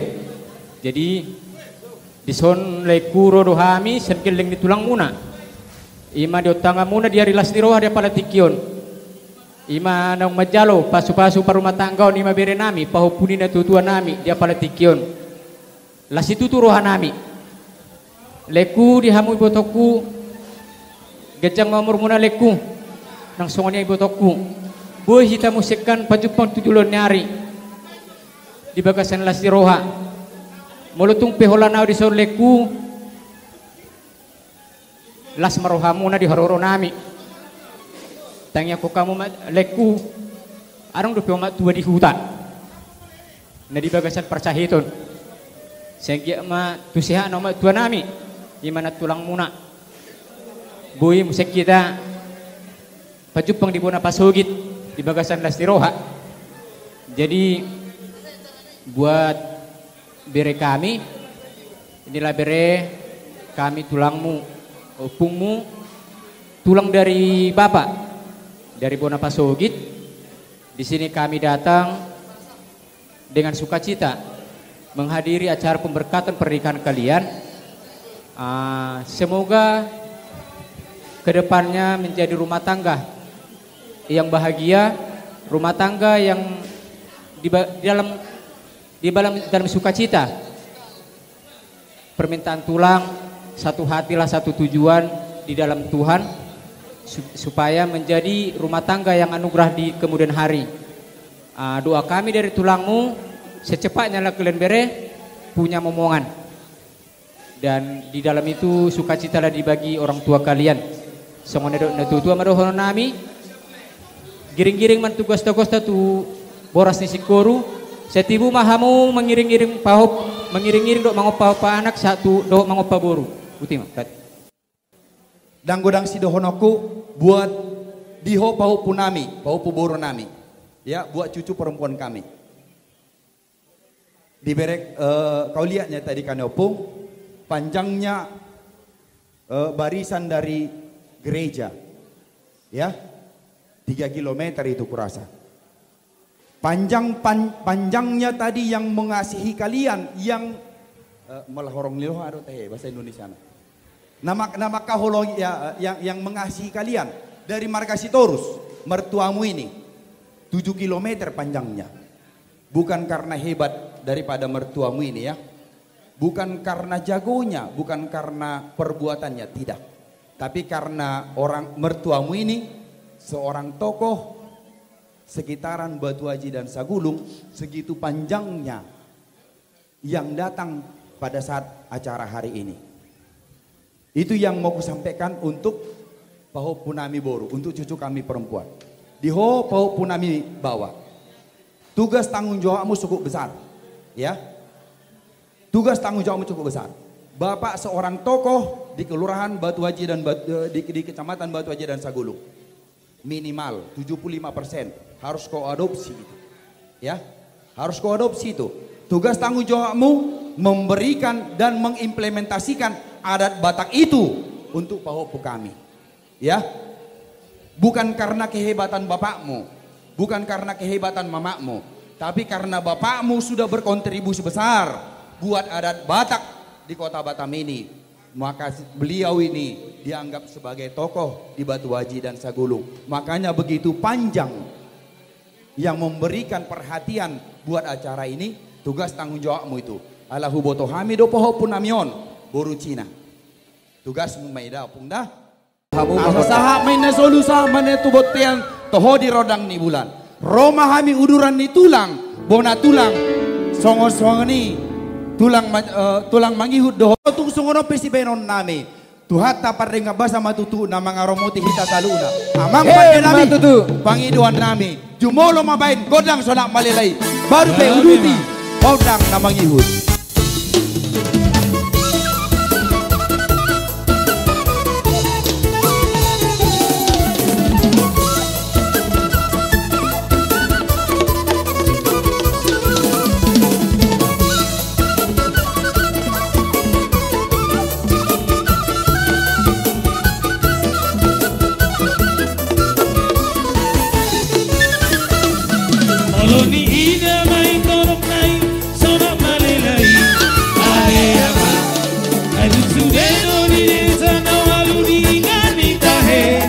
Jadi, dison laengku ro do hami sian gelleng ni tulangmuna. Ima di ontanganmuna di ari las ni roha di apala tingki on. Ima naung manjalo pasupasu parrumatanggaon, ima berenami, pahompu ni natuatuanami di apala tingki on. Las situtu rohanami. Laengku, di hamu ibotongku, ganjang ma umurmuna laengku, nang songon i ibotongku. Boi hita muse pajumpang tu joloan ni ari di bagasan las ni roha. Molo tung pe holan au dison laengku, las ma rohamuna di haroronami. Tangiangkon hamu ma laengku, adong dope omak tua di huta na di bagasan parsahiton. Sai anggiat ma tu sehatna omak tuanami, ima nang tulangmuna. Boi muse hita pajumpang di bona pasogit di bagasan las ni roha. Jadi, buat bere kami, inilah bere kami, tulangmu, ompungmu, tulang dari bapak, dari bona pasogit. Di sini kami datang dengan sukacita menghadiri acara pemberkatan pernikahan kalian. Ah, semoga kedepannya menjadi rumah tangga yang bahagia, rumah tangga yang di ba-, di dalam, di dalam, dalam sukacita. Permintaan tulang, satu hatilah, satu tujuan di dalam Tuhan, su-, supaya menjadi rumah tangga yang anugerah di kemudian hari. Ah, doa kami dari tulangmu, secepatnya lah kalian bere punya momongan. Dan di dalam itu sukacitalah dibagi orang tua kalian. Songon na nidok ni natuatua ma dohononnami. Giringgiring ma tugas-tugasna tu boras ni singkoru. Sai tibu ma hamu mangiringiring pahop, mangiringiring dohot mangompa-ompa anak, sahat tu dohot mangompa boru. Boti ma. Ndang godang sidohononku buat di ho pahompunami, pahompu borunami. Ya, buat cucu perempuan kami. Diberek, eh, kau lihat ya tadi kan, Ompung, panjangnya, eh, barisan dari gereja, ya, tiga kilometer itu kurasa. Panjang, pan-, panjangnya tadi yang mengasihi kalian, yang, eh, melahorong liloha do tahe bahasa Indonesia na. Nama, nama kaholong ya, yang, yang mengasihi kalian. Dari marga Sitorus, mertuamu ini, tujuh kilometer panjangnya. Bukan karena hebat daripada mertuamu ini, ya. Bukan karena jagonya, bukan karena perbuatannya, tidak. Tapi karena orang mertuamu ini seorang tokoh sekitaran Batu Aji dan Sagulung, segitu panjangnya yang datang pada saat acara hari ini. Itu yang mau kusampaikan untuk pahompu nami boru, untuk cucu kami perempuan. Di ho pahompu nami baoa. Tugas tanggung jawabmu cukup besar, ya. Tugas tanggung jawabmu cukup besar. Bapak seorang tokoh di Kelurahan Batu Aji dan Bat-, eh, di, di Kecamatan Batu Aji dan Sagulung. Minimal tujuh puluh lima persen harus kau adopsi itu. Ya, harus kau adopsi itu. Tugas tanggung jawabmu memberikan dan mengimplementasikan adat Batak itu untuk pahompu kami. Ya, bukan karena kehebatan bapakmu, bukan karena kehebatan mamakmu, tapi karena bapakmu sudah berkontribusi besar buat adat Batak di Kota Batam ini. Maka beliau ini dianggap sebagai tokoh di Batu Aji dan Sagulung. Makanya begitu panjang yang memberikan perhatian buat acara ini, tugas tanggung jawabmu itu. Ala huboto hami do pahompu nami on, boru Cina. Tugasmu ma i da, ompung da. Hamu ma. Asa sahat ma inna solu, sahat ma inna tu bontean, toho di rondang ni bulan. Ro ma hami uduran ni tulang, bona tulang, songon-songon i, tulang ma-, eh, tulang mangihut dohot. Tung songon on pe sibahenon nami, Tuhanta pardenggan basa ma tutu na mangaramoti hita saluhutna. Amang pande nami, pangidoan nami, jumolo ma baen gondang Sonak Malela i, baru pe uduti gondang na mangihut. Molo ni ina ma i torop nai, Sonak Malela i, ale ama. Ai dung sude do di desa na ualu di inganan ni tahe.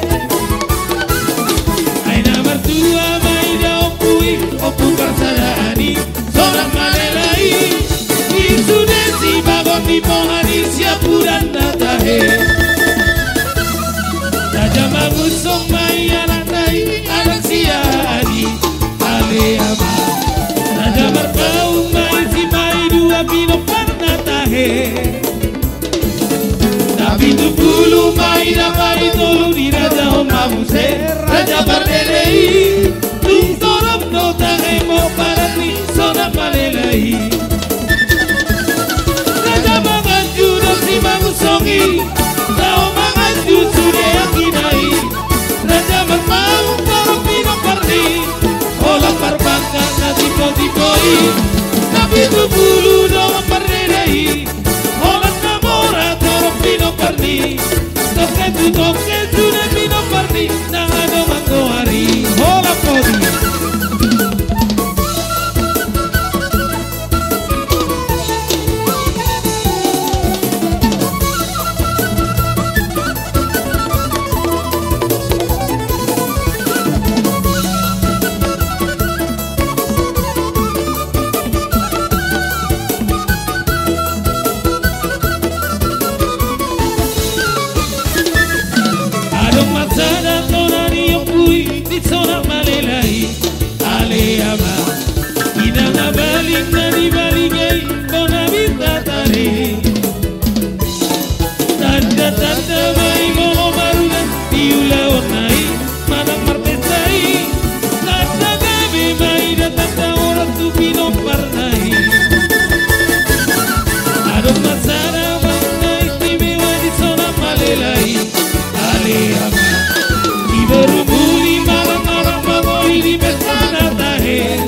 Ai na martua ma i da ompu i, ompu parsadaan i, Sonak Malela i. I sude sibagot ni poha ni siapuran na tahe. Raja Mangusung ma i anakna i, anak siahaan i, ale ama. Raja Marpaung ma i, si ma i dua pinomparna tahe. Na pitu pulu ma i, na paitolu ni raja on ma muse, Raja Pardede i. Tung torop do tahe pomparan ni Sonak Malela i. Raja Manganju do si Mangusung i, laho manganju sude anggi na i. Raja Marpaung torop pinomparni, holan parbangkang na tipo-tipo i. Na pitu pulu do Pardede i, holan na mora torop pinomparni. Tongke tu tongke sude pinomparni, na adong anggo ari. Holan podi. Adong ma sada tona ni ompu i, di Sonak Malela i, ale ama. Inang Abaling na nibalingi i, bona Bintatare. Tanda-tanda ma i molo marunang di ulaonna i, manang marpesta i. Tanda gabe ma i, da tanda horas tu pinomparna i. Adong ma sada manang na istimewa di Sonak Malela i, ale ama. Di boru muli manang-manang mangoli di pesta na tahe.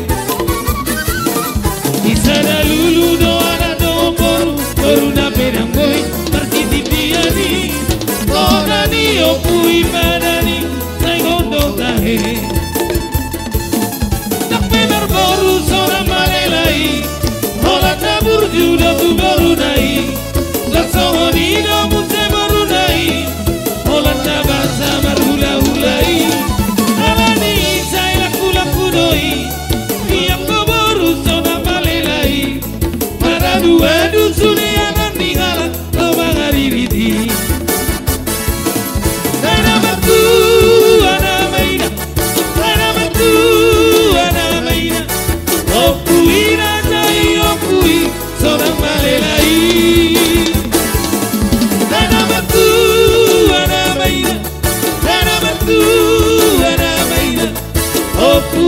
Di sada lulu do anak dohot boru, boru na pe dang boi marsisindian i. Tona ni ompu i, pada ni na ingot do tahe. Ndang pe marboru Sonak Malela i, holan na burju do tu boruna i. Ndang songon i do muse boruna i, holan na basa marhula-hula i.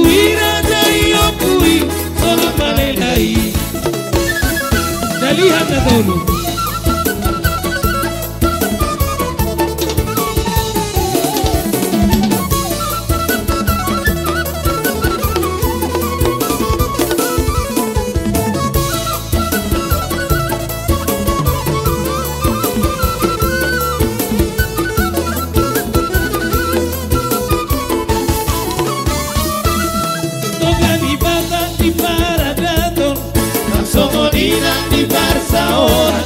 Pira dai ompu i, sonang ma lelai. Dalihan na tolu. Dongani basa di paradaton, nang songon i nang di parsaoran,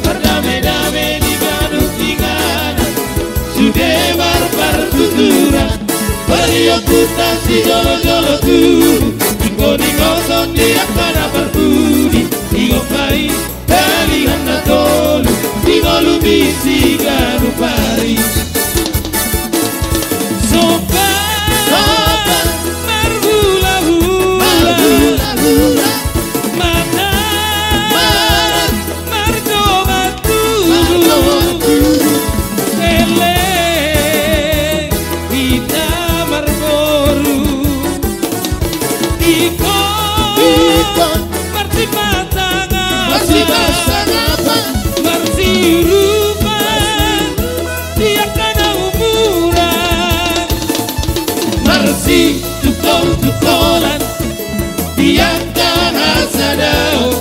mardame-dame di ganup inganan, sude marpartuturan. Pala di ompunta sijolo-jolo tubu, ingkon ingotton di angka na parpudi, ingkon ma i dalihan na tolu, di ngolumi siganup ari. Somba, somba, marhula-hula, marhula-hula, manat, manat, mardongan tubu, mardongan tubu, elek hita marboru. Ingkon, ingkon, marsipasangapa, marsipasangapa, marsiurupan di angka na umuran, marsitungkol-tungkolan di angka hasadaon,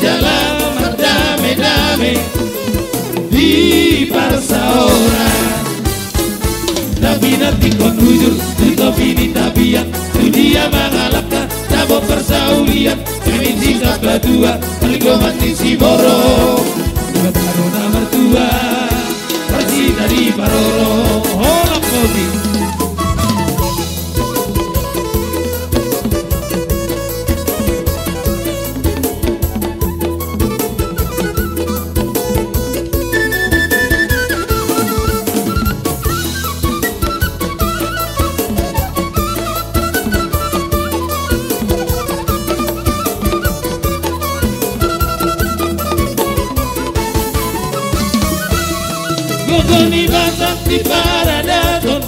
jala mardame-dame di parsaoran. Na pinantikhon bujur tu topi ni tapian, tu dia mangalangka dapot parsaulian, permisi sabatua parlinggoman ni siborok. Debata do na martua, parsita di parorot. Holan poti. Gogo ni Batak di paradaton,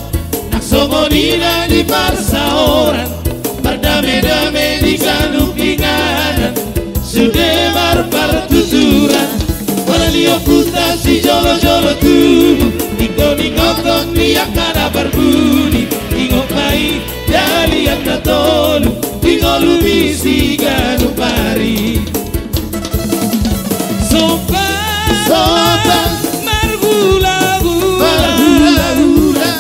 nang songon i nang di parsaoran, mardame-dame di ganup inganan, sude marpartuturan. Pala di ompunta sijolo-jolo tubu, ingkon ingotton di angka na parpudi, ingot ma i dalihan na tolu, di ngolumi siganup ari. Somba, somba, marhula-hula, marhula-hula,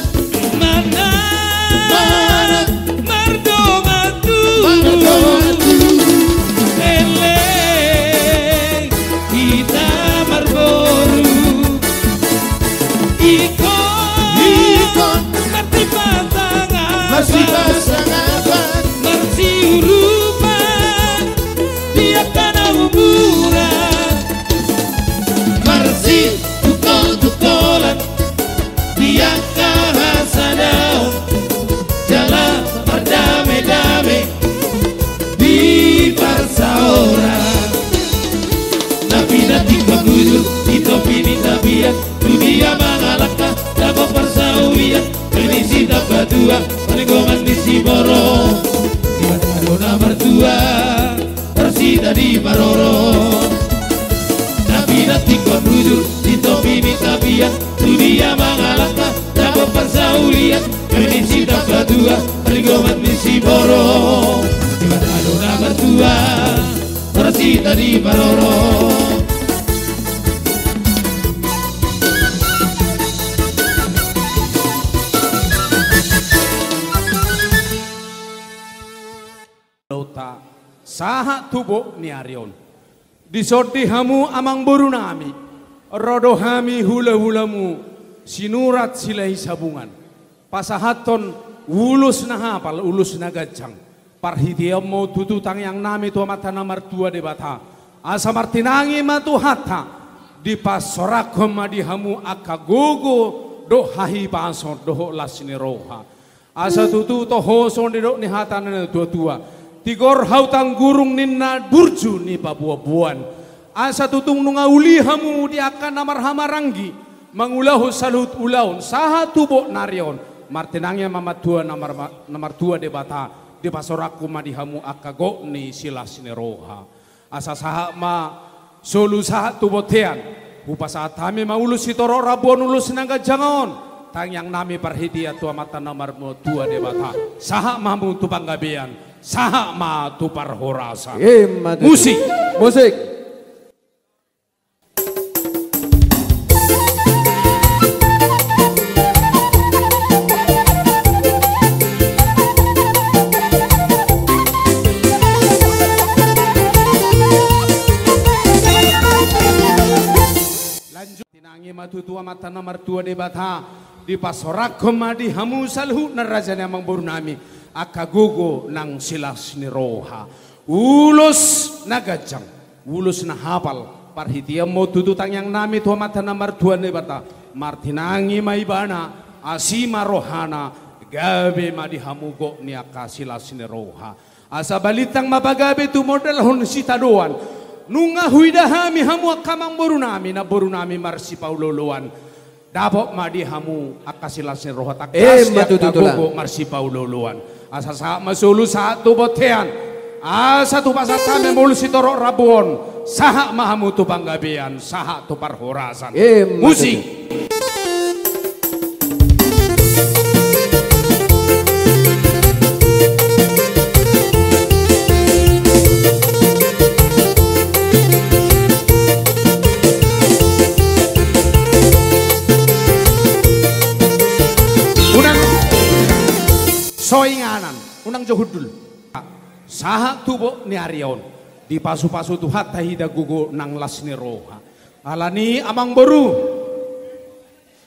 manat, manat, mardongan tubu, mardongan tubu, elek hita marboru. Ingkon, ingkon, marsipasangapa, marsipasangapa, marsiurupan di angka na umuran, marsitungkol-tungkolan di angka hasadaon, jala mardame-dame di parsaoran. Na pinantikhon bujur di topi ni tapian, tu dia mangalangka dapot parsaulian, permisi sabatua parlinggoman ni siborok. Debata do na martua, parsita di parorot. Na pinantikhon bujur di topi ni tapian, tu dia mangalangka dapot parsaulian, permisi sabatua parlinggoman ni siborok. Debata do na martua, parsita di parorot. Sahat tu bot ni ari on. Dison di hamu amangboru nami, ro do hami hula-hulamu Sinurat Silahi Sabungan pasahathon ulos na hapal, ulos na ganjang. Parhiteanmu tutu tangiang nami tu Amanta na martua Debata, asa martinangi ma Tuhanta, dipasoranghon ma di hamu angka gogo dohot hahipason dohot las ni roha. Asa tutu toho songon didok ni hata ni na tua-tua: Tigor hau tanggurung ninna, burju ni paboa-boan. Asa tutu nunga uli hamu di angka na marhahamaranggi, mangulahon saluhut ulaon sahat tu bot ni ari on, martinangi ma Amanta na mar-, na martua Debata, Dipasorangkon ma di hamu angka gok ni silas ni roha. Asa sahat ma solu sahat tu bontean. Hupasahat hami ma ulos sitorop rambu on, ulos na ganjang on, tangiang nami parhitean tu Amanta na martua Debata. Sahat ma hamu tu panggabean, sahat ma tu parhorasan. Ima tutu. Musik. Musik. Lanjut. Tinangi ma tutu Amanta na martua Debata, dipasorangkon ma di hamu saluhutna raja ni amangboru nami, angka gogo nang silas ni roha. Ulos na ganjang, ulos na hapal, parhitean ma on tutu tangiang nami tu Amanta na martua Debata, martinangi ma Ibana, asi ma rohana, gabe ma di hamu gok ni angka silas ni roha. Asa balintang ma pagabe tumondalhon sitadoan. Nunga huida hami hamu angka amangboru nami, namboru nami marsipaolooloan. Dapot ma di hamu angka silas ni roha, tangkas di angka gogo marsipaolooloan. Ima tutu, Tulang. Asa sahat ma solu sahat tu bontean. Asa tupasahat hami ma ulos sitorop rambu on. Sahat ma hamu tu panggabean, sahat tu parhorasan. Ima tutu. Musik. Unang so inganan, unang jo hundul. Sahat tu gok ni ari on, dipasupasu Tuhanta hita gogo nang las ni roha. Alani i amangboru,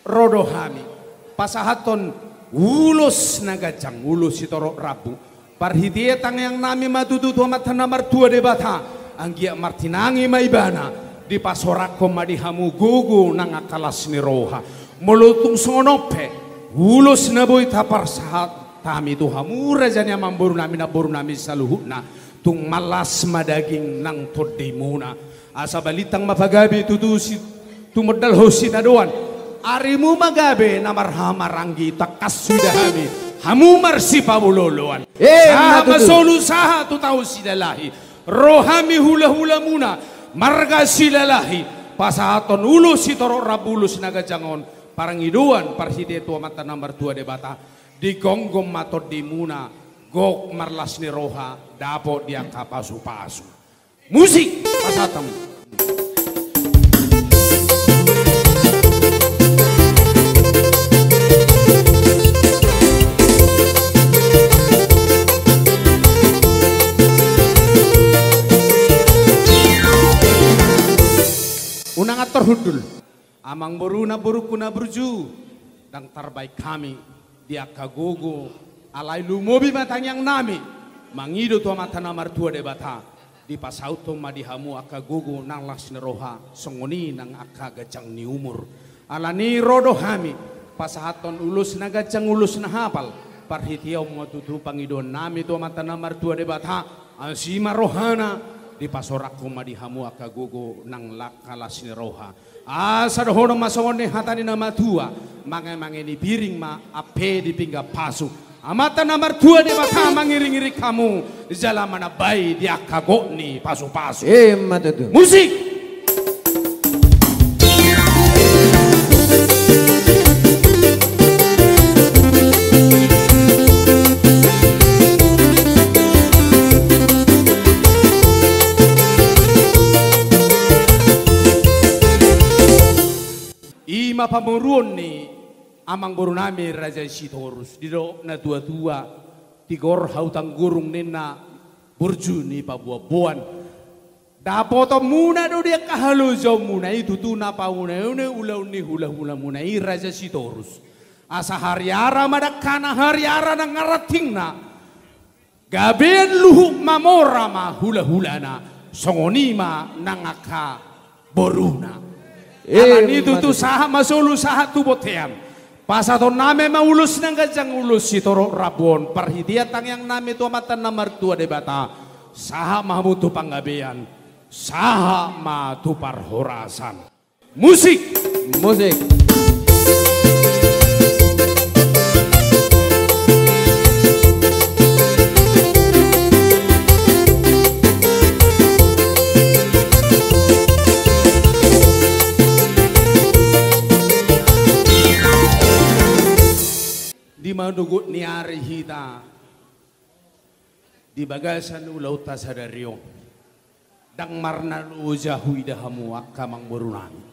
ro do hami pasahathon ulos na ganjang, ulos sitorop rambu. Parhitean tangiang nami ma tutu tu Amanta na martua Debata, anggiat martinangi ma Ibana, dipasorangkon ma di hamu gogo nang angka las ni roha. Molo tung songon on pe, ulos na boi taparsahat hami tu hamu raja ni amangboru nami, namboru nami saluhutna, tung mallas ma daging nang tondimuna. Asa balintang ma pagabe tutu si-, tumondalhon sitadoan. Arimu ma gabe na marhahamaranggi, tangkas huida hami hamu marsipaolooloan. Ima tutu. Sahat ma solu sahat tu taon Silalahi. Ro hami hulahulamuna marga Silalahi pasahathon ulos sitorop rambu, ulos na ganjang on, pangidoan parhitean tu Amanta na martua Debata. Digomgom ma tondimuna, gok marlas ni roha, dapot di angka pasupasu. Musik, pasahat hamu. Unang antor hundul. Amangboru, namborungku na burju, ndang tarbaen hami di angka gogo, alai lumobi ma tangiang nami mangido tu Amanta na martua Debata, dipasauthon ma di hamu angka gogo nang las ni roha, songon i nang angka ganjang ni umur. Alani i ro do hami pasahathon ulos na ganjang, ulos na hapal, parhitean ma tutu pangidoan nami tu Amanta na martua Debata, asi ma rohana, dipasorangkon ma di hamu angka gogo nang angka las ni roha. Asa dohonon ma songon ni hata ni na matua, mangemange ni piring ma ampe di pinggan pasu. Amanta na martua Debata mangiringiring hamu jala manambai di angka gok ni pasupasu. Ima tutu. Musik. I ma pamoruon ni amangboru nami Raja Sitorus, didok natuatua, tigor hau tanggurung ninna, burju ni paboanboan. Dapotonmuna do di angka halojaonmuna i tutu na pauneune ulaon ni hulahulamuna i Raja Sitorus. Asa hariara ma dangkana, hariara nang rantingna. Gabean luhut mamora ma hulahulana, songon i ma nang angka boruna. Ima tutu. Alani i tutu sahat ma solu sahat tu bontean. Pasahaton nami ma ulos na ganjang, ulos sitorop rambu on, parhitean tangiang nami tu Amanta na martua Debata. Sahat ma hamu tu panggabean, sahat ma tu parhorasan. Musik. Musik. Togot ni ari hita di bagasan ulaonta sadari on. Ndang marnaloja huida hamu angka amangboru nami.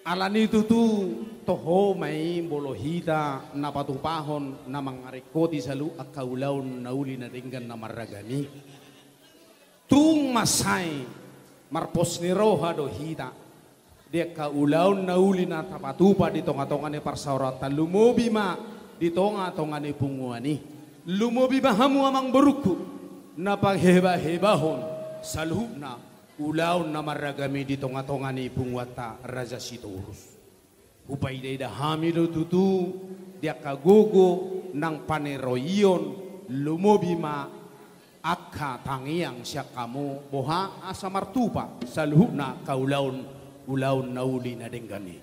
Alani tutu toho ma i molo hita na patupahon na mangaringkoti saluhut angka ulaon na uli na denggan na marragam i. Tung mansai marpos ni roha do hita di angka ulaon na uli na tapatupa di tongatonga ni parsaoranta, lumobi ma di tongatonga ni punguan i. Lumobi ma hamu amangborungku na pahebahebahon saluhutna ulaon na marragam i di tongatonga ni punguanta Raja Sitorus. Hupaidaida hami do tutu di angka gogo nang paniroion, lumobi ma angka tangiang sian hamu, boha asa martupa saluhutna angka ulaon, ulaon na uli na denggan i.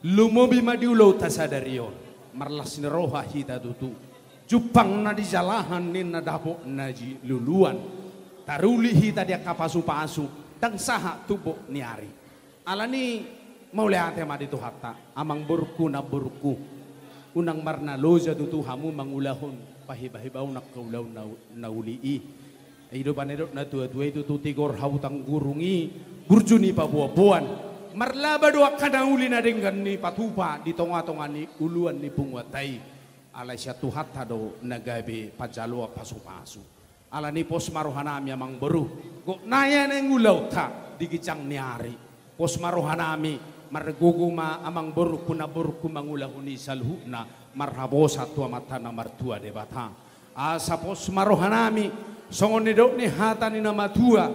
Lumobi ma di ulaonta sadari on, marlas ni roha hita tutu. Jumpang na dijalahan ninna dapot na jiluluan. Taruli hita di angka pasupasu, ndang sahat tumbok ni ari. Alani mauliate ma di Tuhanta, amangborungku, namborungku. Unang marnaloja tutu hamu mangulahon pahebahebahon angka ulaon na, na uli i. I do panidok na tuatua i tutu, tigor hau tanggurung i, burju ni paboaboan. Marlaba do angka na uli na denggan i patupa di tongatonga ni ulaon ni punguanta i. Alai sian Tuhanta do na gabe panjaloan pasupasu. Alani pos ma rohanami amangboru, gok nai naeng ulaonta di ginjang ni ari. Pos ma rohanami, margogo ma amangborungku, namborungku mangulahon i saluhutna marhaposan tu Amanta na martua Debata. Asa pos ma rohanami, songon nidok ni hata ni na matua,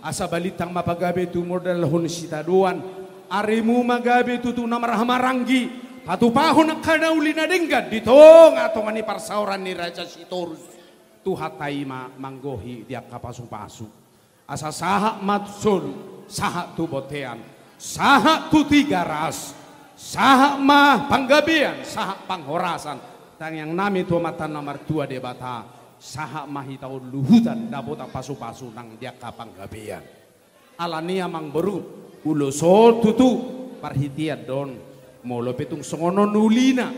asa balintang ma pagabe tumundalhon sitadoan, arimu ma gabe tutu na marhahamaranggi, patupahon angka na uli na denggan di tongatonga ni parsaoran ni Raja Sitorus. Tuhanta i ma manggohi di angka pasupasu. Asa sahat ma tu solu, sahat tu bontean, sahat tu Tigaras, sahat ma panggabean, sahat panghorasan. Tangiangnami tu Amanta na martua Debata, sahat ma hita on luhutan dapotan pasupasu nang di angka panggabean. Alani amangboru, ulos on tutu parhitean do on. Molo pe tung songon on ulina,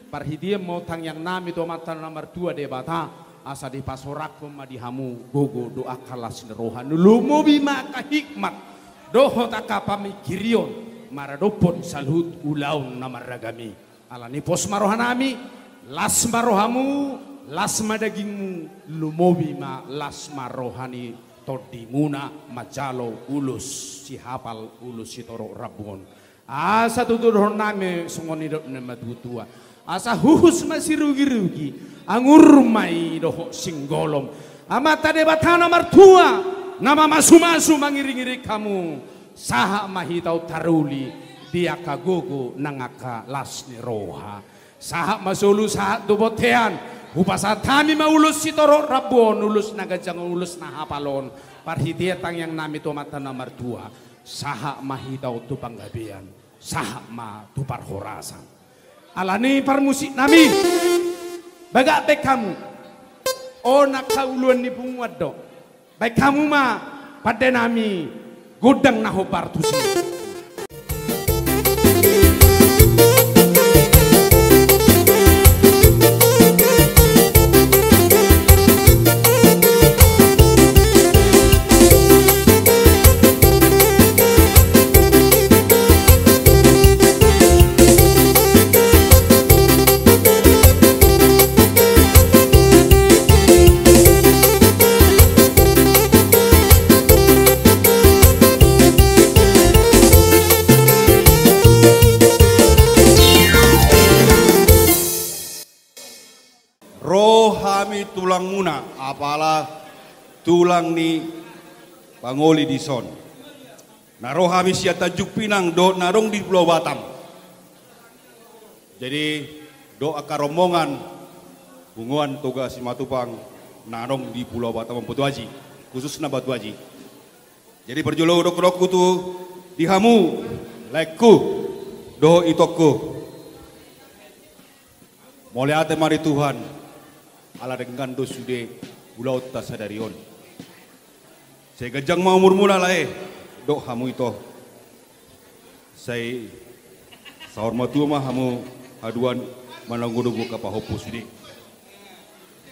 parhitean ma on tangiangnami tu Amanta na martua Debata, asa dipasoranghon ma di hamu gogo dohot angka las ni roha, lumobi ma angka hikmat dohot angka pamingkirion maradophon saluhut ulaon na marragam i. Alani pos ma rohanami, las ma rohamu, las ma dagingmu, lumobi ma las ma roha ni tondimuna manjalo ulos sihapal, ulos sitorop rambu on. Asa tutu dohononnami songon nidok ni na matua-tua. Asa huhus ma sirugirugi, angur ma i dohot singgolom. Amanta Debata na martua, na mamasumasu mangiringiring hamu. Sahat ma hita on taruli di angka gogo nang angka las ni roha. Sahat ma solu, sahat tu bontean. Hupasahat hami ma ulos sitorop rambu on, ulos na ganjang on, ulos na hapal on. Parhitean tangiangnami tu Amanta na martua. Sahat ma hita on tu panggabean, sahat ma tu parhorasan. Alani parmusiknami, bagak baen hamu. On angka uluan ni punguan do. Baen hamu ma pandenami gondang na hombar tusi. Ro hami tulangmuna, apala tulang ni pangoli dison. Na ro hami sian Tanjung Pinang dohot na adong di Pulau Batam. Jadi, dohot angka rombongan punguan Toga Simatupang na adong di Pulau Batam on, Batu Aji, khususna Batu Aji. Jadi, parjolo dohononku tu di hamu, laengku dohot itongku. Mauliate ma di Tuhan, ala denggan do sude ulaonta sadari on. Sai ganjang ma umurmuna lae, dohot hamu ito. Sai saur matua ma hamu haduan manonggunonggu angka pahompu sude.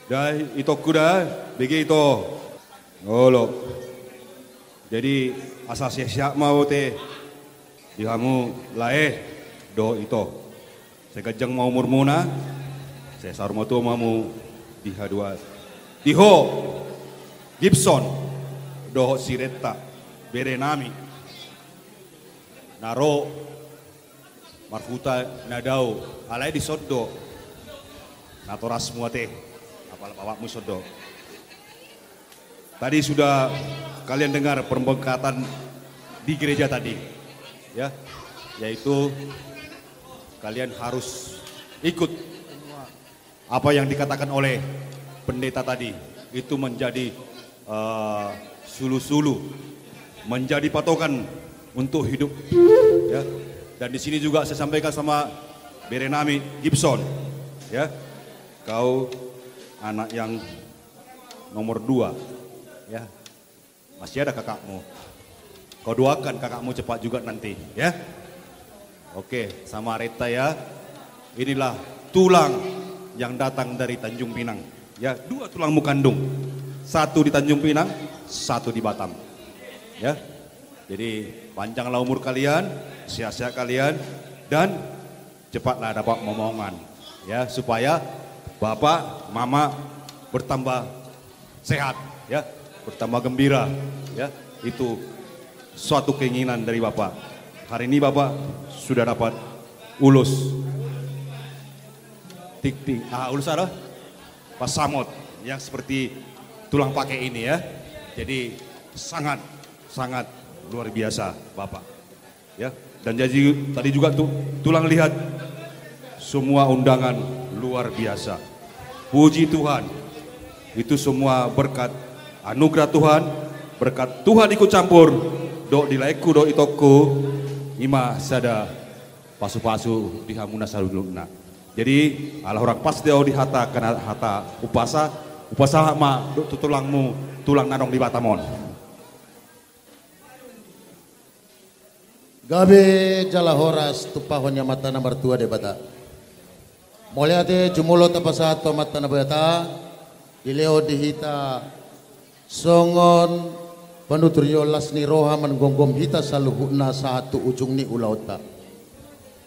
Da itongku da, bege ito. Olo. Jadi asa sehat-sehat ma bote di hamu lae dohot ito. Sai ganjang ma umurmuna, sai saur matua ma hamu di haduan. Di ho Gibson dohot si Retta, berenami. Na ro marhuta na dao, alai dison do natorasmu ate, apala bapakmu dison do. Tadi sudah kalian dengar pemberkatan di gereja tadi, ya, yaitu kalian harus ikut apa yang dikatakan oleh pendeta tadi, itu menjadi, eh, sulu-sulu, menjadi patokan untuk hidup, ya. Dan di sini juga saya sampaikan sama berenami Gibson, ya, kau anak yang nomor dua, ya. Masih ada kakakmu. Kau doakan kakakmu cepat juga nanti, ya. Oke, sama Retta ya. Inilah tulang yang datang dari Tanjung Pinang. Ya, dua tulangmu kandung. Satu di Tanjung Pinang, satu di Batam. Ya. Jadi, panjanglah umur kalian, sehat-sehat kalian, dan cepatlah dapat momongan, ya, supaya bapak, mama bertambah sehat, ya, bertambah gembira, ya. Itu suatu keinginan dari bapak. Hari ini bapak sudah dapat ulos tikting, ah, ulos apa? Pasamot yang seperti tulang pakai ini, ya. Jadi sangat, sangat luar biasa, bapak. Ya, dan jadi tadi juga tu-, tulang lihat semua undangan luar biasa. Puji Tuhan, itu semua berkat anugerah Tuhan, berkat Tuhan ikut campur, dohot di laengku, dohot itongku, ima sada pasu-pasu di hamuna saluhutna. Jadi, ala hurang pas do au di hata, karena hata umpasa, umpasa ma dohot tu tulangmu, tulang na adong di Batam on. Gabe jala horas tumpahon ni Amanta na martua Debata. Mauliate jumolo tapasahat tu Amanta na Debata, dilehon di hita songon panutur ni las ni roha manggomgom hita saluhutna sahat tu ujung ni ulaonta.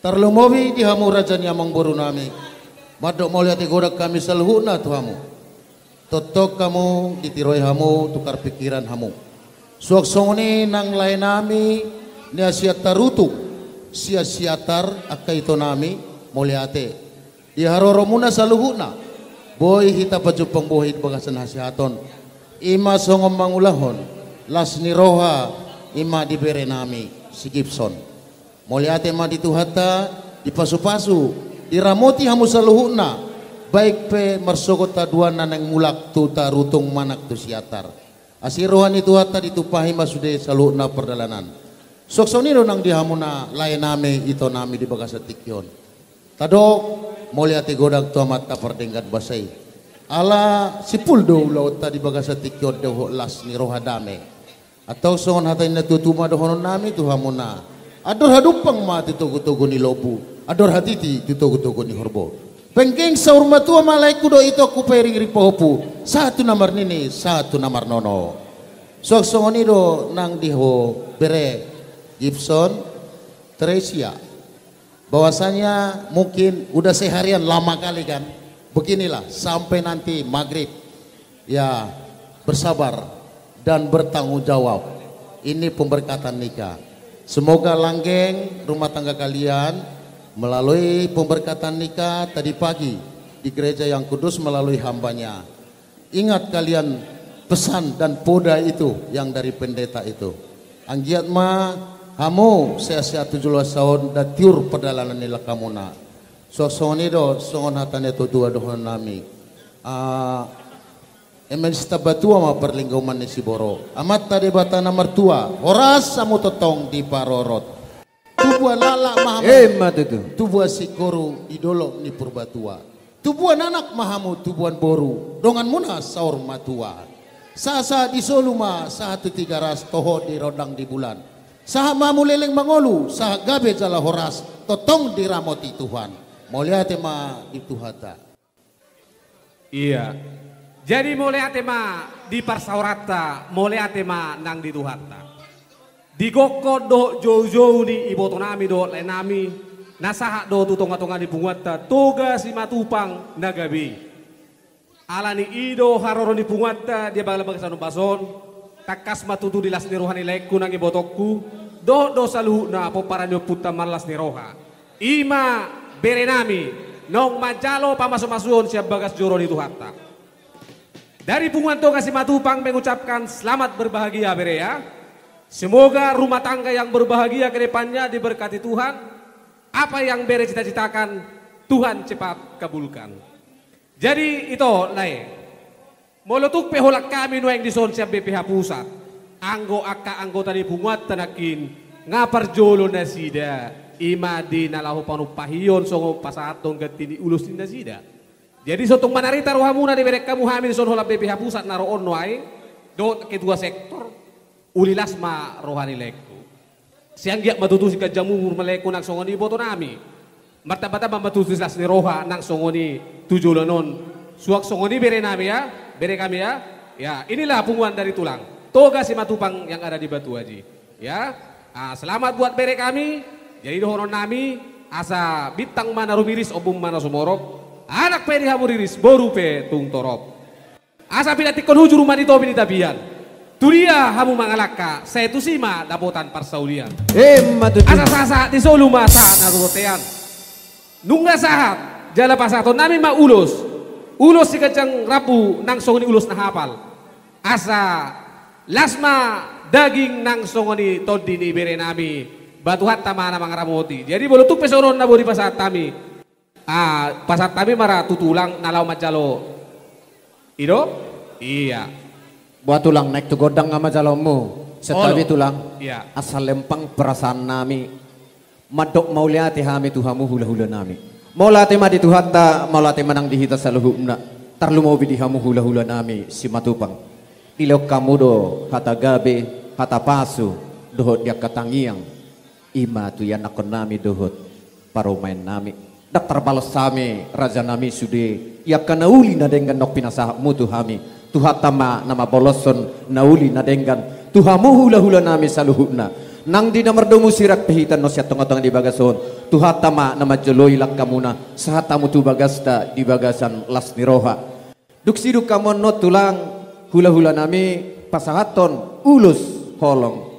Tarlumobi di hamu raja ni amangborunami, mandok mauliate godang hami saluhutna tu hamu. Tongtong hamu ditiroi hamu, tukar pikiran hamu. Suang songon i nang laenami Ni Siantar Utung, Siantar angka itonami, mauliate. Di haroromuna saluhutna, boi hita pajumpang bohi di bagasan hasehaton. Ima songon mangulahon las ni roha, ima di berenami si Gibson. Mauliate ma di Tuhanta, dipasupasu, diramoti hamu saluhutna, baik pe marsogot haduan na naeng mulak tu Tarutung manang tu Siantar. Asi roha ni Tuhanta ditumpahi ma sude saluhutna pardalanan. Suang songon i do nang di hamuna laenami itonami di bagasan tingki on. Tadok, mauliate godang tu Amanta pardenggan basa i. Ala simpul do ulaonta di bagasan tingki on dohot las ni roha dame. Antong songon hata ni na tuatua ma dohononnami tu hamuna. Andor hadumpang ma tu togutogu ni lombu, andor hatiti tu togutogu ni horbo. Penggeng saur matua ma laengku dohot itongku pairingiring pahompu, sahat tu na marnini, sahat tu na marnono. Suang songon i do nang di ho bere Gibson, Teresia. Bahwasanya mungkin udah seharian lama kali kan. Beginilah, sampai nanti maghrib. Ya, bersabar dan bertanggung jawab. Ini pemberkatan nikah. Semoga langgeng rumah tangga kalian melalui pemberkatan nikah tadi pagi di gereja yang kudus melalui hambanya. Ingat kalian pesan dan poda itu yang dari pendeta itu. Anggiat ma hamu sehat-sehat tu joloan on dan tiur pardalanan ni langkamuna. Suang songon i do, songon hata ni na tuatua dohononnami. Ah, eme sitamba tua ma parlinggoman ni siborok. Amanta Debata na martua, horas hamu tongtong diparorot. Tubuan laklak ma hamu. Ima tutu. Tubuan singkoru di dolok ni Purbatua. Tubuan anak ma hamu, tubuan boru, donganmuna saur matua. Sahat-sahat di solu ma, sahat tu Tigaras, toho di rondang di bulan. Sahat ma hamu leleng mangolu, sahat gabe jala horas, tongtong diramoti Tuhan. Mauliate ma di Tuhanta. Ia. Jadi mauliate ma di parsaoranta, mauliate ma nang di Tuhanta. Di gokhon dohot joujou ni ibotonami dohot laenami, na sahat do tu tongatonga ni punguanta Toga Simatupang na gabe i. Ala ni i do haroro ni punguanta di bagasan ombas on, tangkas ma tutu di las ni roha ni laengku nang ibotongku, dohot do saluhutna pomparan ni ompunta marlas ni roha. I ma berenami, naung manjalo pamasumasuon sian bagas joro ni Tuhanta. Dari punguan Toga Simatupang mengucapkan selamat berbahagia, bere, ya. Semoga rumah tangga yang berbahagia ke depannya diberkati Tuhan. Apa yang bere cita-citakan, Tuhan cepat kabulkan. Jadi ito, lae, molo tung pe holan hami nuaeng dison sian B P H Pusat, anggo angka anggota ni punguanta nangkin, nga parjolo nasida, i ma di na laho panumpahion songon pasahathon ganti ni ulos ni nasida. Jadi so tung manarita rohamuna dibereng hamu hami dison holan B P H Pusat na ro on nuaeng, dohot ketua sektor, uli las ma roha ni laengku. Sai anggiat ma tutu siganjang umur ma laengku nang songon i ibotonami. Martambatamba ma tutu las ni roha nang songon i tu joloan on. Suang songon i berenami ya, bere kami ya. Ya, inilah punguan dari tulang Toga Simatupang yang ada di Batu Aji. Ya, ah, selamat buat bere kami. Jadi dohononnami, asa bintang ma na rumiris, ombun ma na sumorop. Anak pe di hamu riris, boru pe tung torop. Asa pinantikhon hujur ma di topi ni tapian. Tudia hamu mangalangka, sai tusi ma dapotan parsaulian. Emma tutu. Asa sahat-sahat ni solu ma sahat ni hatuaon. Nunga sahat, jala pasahatonnami ma ulos. Ulos siganjang rambu nang songon i ulos na hapal. Asa las ma daging nang songon i tondi ni berenami. Ba Tuhanta ma na mangaramoti. Jadi molo tung pe songon on na boi dipasahat hami. Ah, pasahat hami ma ra tu tulang na laho manjalo. I do? Ia. Boha tulang, naeng tu gondang ma jaloonmu? Santabi tulang. Ia. Asa lempang perasaannami. Mandok mauliate hami tu hamu hulahulanami. Mauliate ma di Tuhanta, mauliate ma nang di hita saluhutna. Tarlumobi di hamu hulahulanami Simatupang. Dilehon hamu do hata gabe, hata pasu, dohot di angka tangiang. I ma tu ianakkonnami dohot parumaennami. Ndang tarbalos hami, rajanami, sude i angka na uli na denggan naung pinasahatmu tu hami. Tuhanta ma na mambaloshon na uli na denggan tu hamu hulahulanami saluhutna. Nang di na mardomu sirang pe hita annon sian tongatonga ni bagas on, Tuhanta ma na manjoloi langkamuna, sahat hamu tu bagasta di bagasan las ni roha. Dung sidung hamu annon tulang, hulahulanami, pasahathon ulos holong.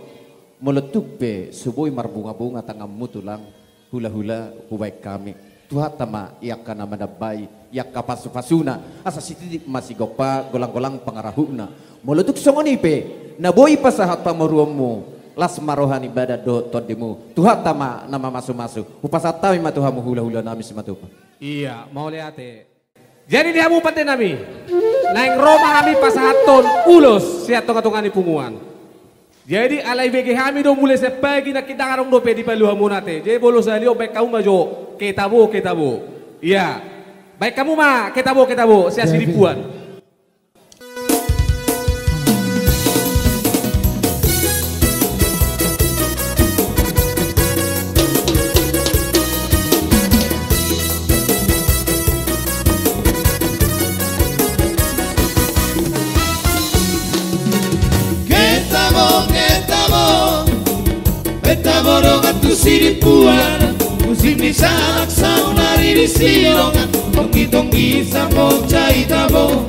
Molo tung pe so boi marbungabunga tanganmu tulang, hulahula, hubaen hami. Tuhanta ma i angka na manambai, i angka pasupasuna, asa sititi ma sigompa, golanggolang pangarahutna. Molo tung songon i pe na boi pasahat pamoruonmu, las ma roha ni badan dohot tondimu. Tuhanta ma na mamasumasu. Hupasahat hami ma tu hamu hulahulanami Simatupang. Ia, mauliate. Jadi di hamu pandenami, naeng ro ma hami pasahathon ulos sian tongatonga ni punguan. Jadi alai bege hami do mulai sian pagi nangkin ndang adong dope dipalu hamuna ate. Jadi molo sahali on baen hamu ma jo ketabo, ketabo. Ia. Baen hamu ma ketabo, ketabo sian Sidimpuan. Ketabo, ketabo. Ketabo dongan tu Sidimpuan, musim ni salak saonari disi dongan, tonggi-tonggi samboja i tabo.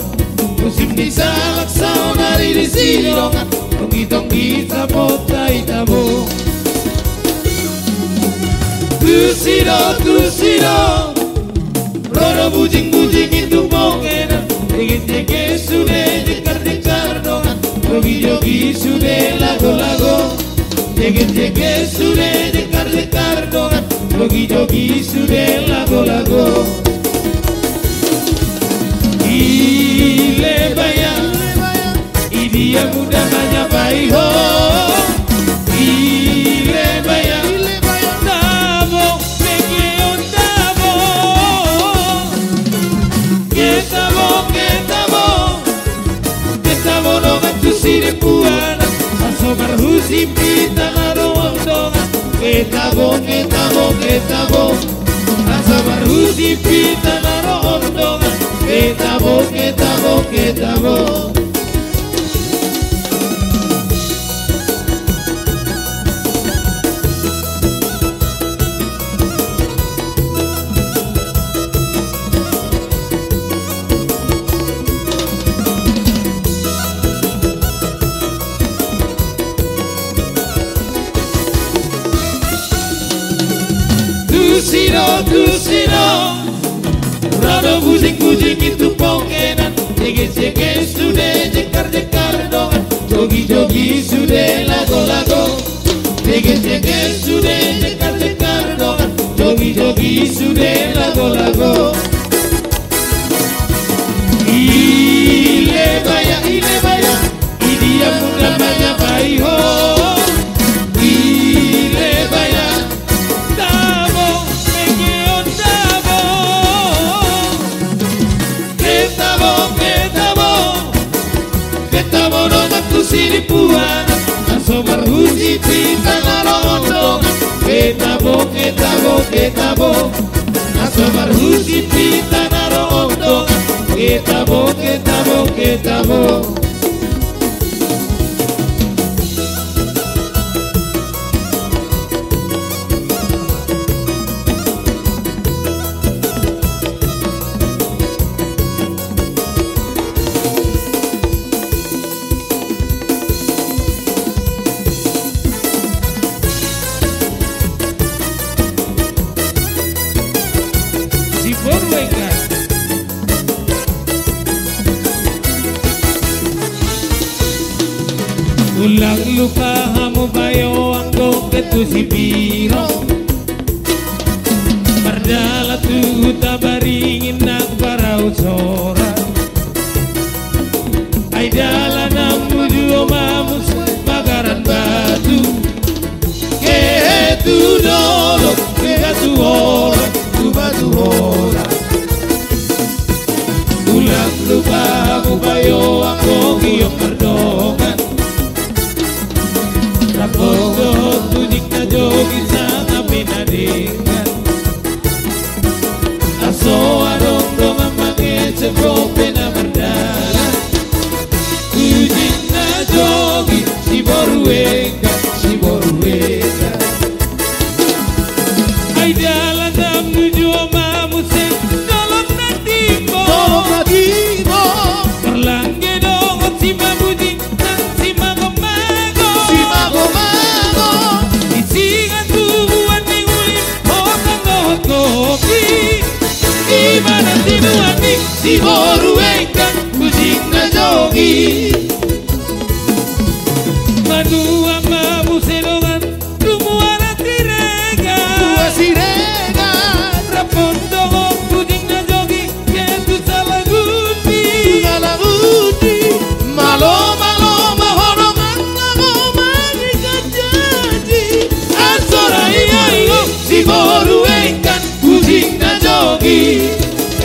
Musim ni salak saonari disi dongan, tonggi-tonggi samboja i tabo. Tusi do, tusi do. Ro do bujingbujing i tu bongena, jegejege sude jekkarjekkar dongan, jogijogi sude lagolago. Jegejege sude jekkarjekkar dongan, jogijogi sude lagolago. Ile baya, idia muda manyapai ho. Ile baya, tabo, mengkeon tabo. Ketabo, ketabo. Ketabo dongan tu Sidimpuan, asa marhusip hita na dohot dongan. Ketabo, ketabo, ketabo. Asa mar Husimpit na ro on dongan, ketabo, ketabo, ketabo. Tusi do, tusi do. Ro do bujing-bujing i tu pongkenan. Jeges-jeges sude jengkar-jengkar dongan. Jogi-jogi sude lago-lago. Jeges-jeges sude jengkar-jengkar dongan. Jogi-jogi sude lago-lago. Ile baya, ile baya. Idia muna manyamai ho. Ile baya. Tabo, mege on tabo. Ketabo, ketabo. Ketabo dongan tu silimbuan. Asa marhusimpit na ro on dongan. Ketabo, ketabo, ketabo. Asa marhusimpit na ro on dongan. Ketabo, ketabo, ketabo. Si boru enggan. Ulang lupa hamu bayo anggo ketu si biro. Mardalan tu huta baringin nang parau sora. Ai dalan hamu juo mamus bagaran batu. Kehe tu dolok, kehe tu horas, tu batu horas. Ulang lupa hamu bayo anggo gok mardongan. Rap dohot bujing na jogin sanga pe na denggan. Asa adong dongan mangecek dope na mardalan. Bujing na jogin si boru enggan, si boru enggan. Ai dalan hamu juo ma muse dolok na timbo. Dolok na timbo. Marlangge dohot si mabujing nang si mago-mago. Si mago-mago. Di singan tubuan ni uli hotang dohot kopi. Di mana tinuan ni si boru enggan bujing na jogin. Manuan ma muse dongan tu Muara Siregar. Muara Siregar. Rap dohot bujing na jogin kehe tu Salagundi. Tu Salagundi. Malo, malo ma ho dongan na ho mangikat janji. Asa ra ingo-ingo si boru enggan bujing na jogin.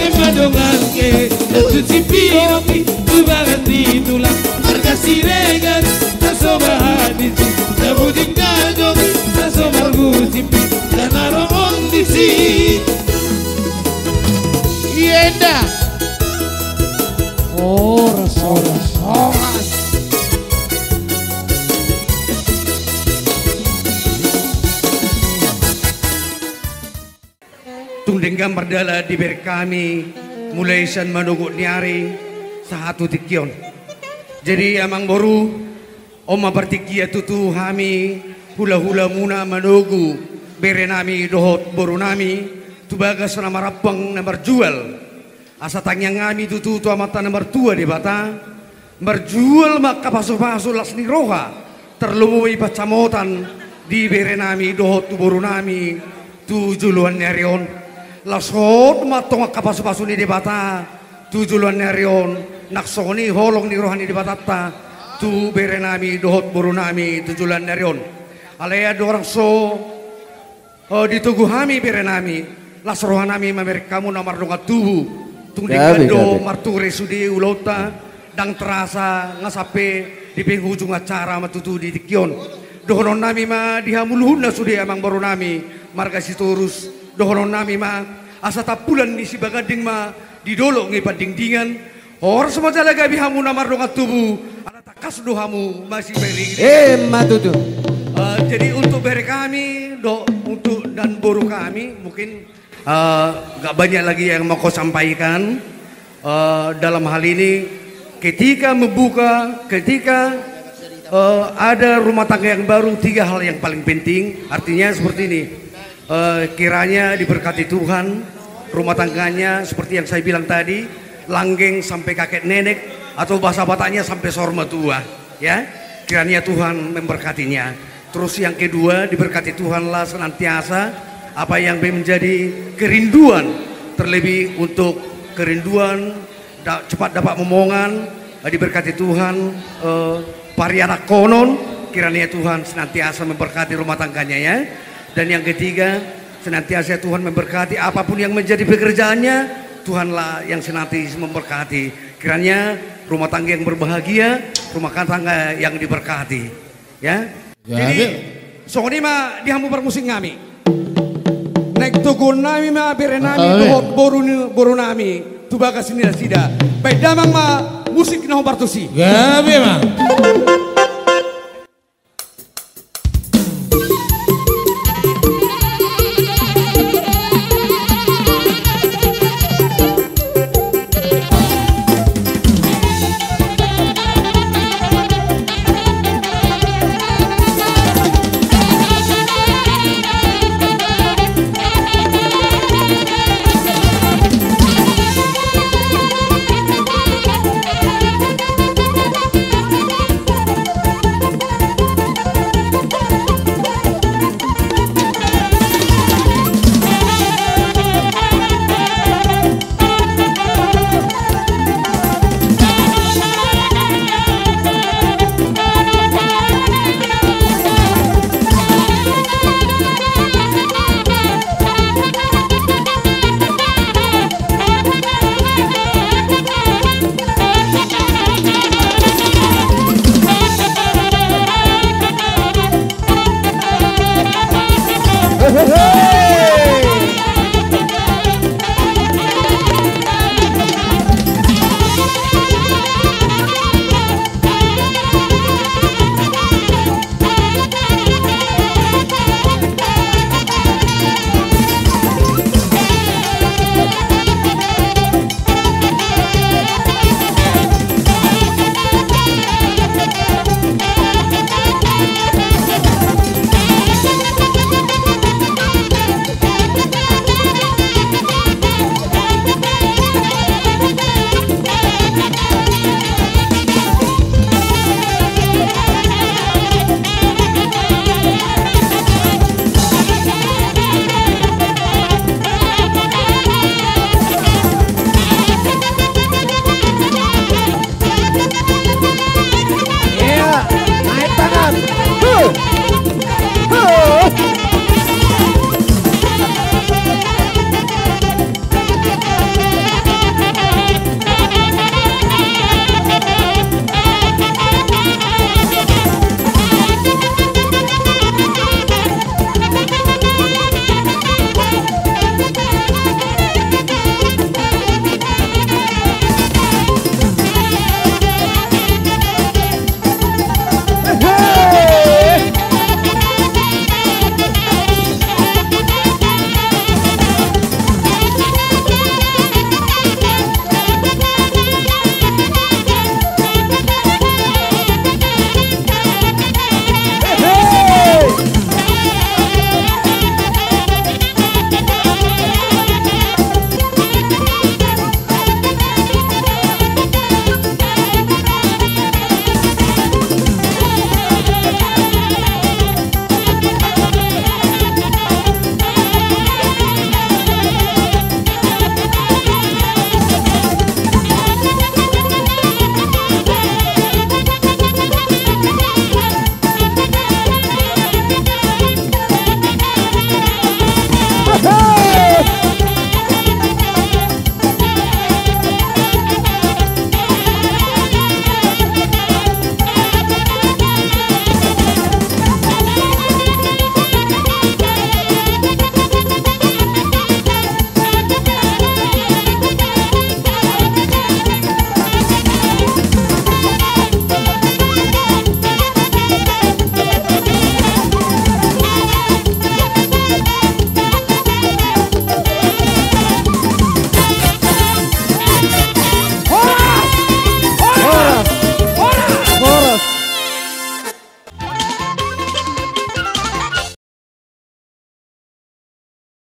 Ema dongan kehe na tu Sipiroki, tu bagas ni tulang marga Siregar. Na so bahat disi na bujing na jogin, na so marhusimpit na ro on disi. Ienda. Horas, horas, horas. Tung denggan mardalan di bere nami mulai sian manogot ni ari sahat tu tingki on. Jadi amang boru, on ma partingkian tutu hami hula-hula muna manogu bere nami dohot boru nami tu bagas na marampang na marjual. Asa tangiang nami tutu tu Amanta na martua Debata, marjual ma angka pasu-pasu las ni roha, tarlumobi pansamotan di bere nami dohot tu boru nami tu joloan ni ari on. Las hot ma antong angka pasu-pasu ni Debata tu joloan ni ari on, nang songon i holong ni roha ni Debatanta tu bere nami dohot boru nami tu joloan ni ari on. Alai andorang so O, ditogu hami bere nami, las roha nami mamereng hamu na mardongan tubu. Tung denggan do marture sude ulaonta, ndang terasa nga sampe di penghujung acara ma tutu di tingki on. Dohonon nami ma di hamu luhutna sude amang boru nami marga Sitorus. Dohonon nami ma Asa tampulan ni Sibaganding ma di dolok ni Pandingdingan. Horas ma jala gabe hamu na mardongan tubu, ala tangkas do hamu masipairing. Emma tutu. Eh, jadi untuk bere kami, do, untuk dan boru kami, mungkin, eh, nggak banyak lagi yang mau kau sampaikan. Eh, dalam hal ini, ketika membuka, ketika, eh, ada rumah tangga yang baru, tiga hal yang paling penting, artinya seperti ini. Eh, kiranya diberkati Tuhan rumah tangganya, seperti yang saya bilang tadi, langgeng sampai kakek nenek, atau bahasa Bataknya sampai saur matua, ya. Kiranya Tuhan memberkatinya. Terus yang kedua, diberkati Tuhanlah senantiasa apa yang menjadi kerinduan, terlebih untuk kerinduan da-, cepat dapat momongan, eh, diberkati Tuhan, eh, parianakhonon, kiranya Tuhan senantiasa memberkati rumah tangganya, ya. Dan yang ketiga, senantiasa Tuhan memberkati apapun yang menjadi pekerjaannya, Tuhanlah yang senantiasa memberkati. Kiranya rumah tangga yang berbahagia, rumah tangga yang diberkati. Ya. Ya, jadi, songon i ma di hamu parmusik nami. Naeng toguon nami ma bere nami, ah, dohot boru ni, boru nami tu bagas ni nasida. Baen damang ma musik na hombar tusi. Gabe ma.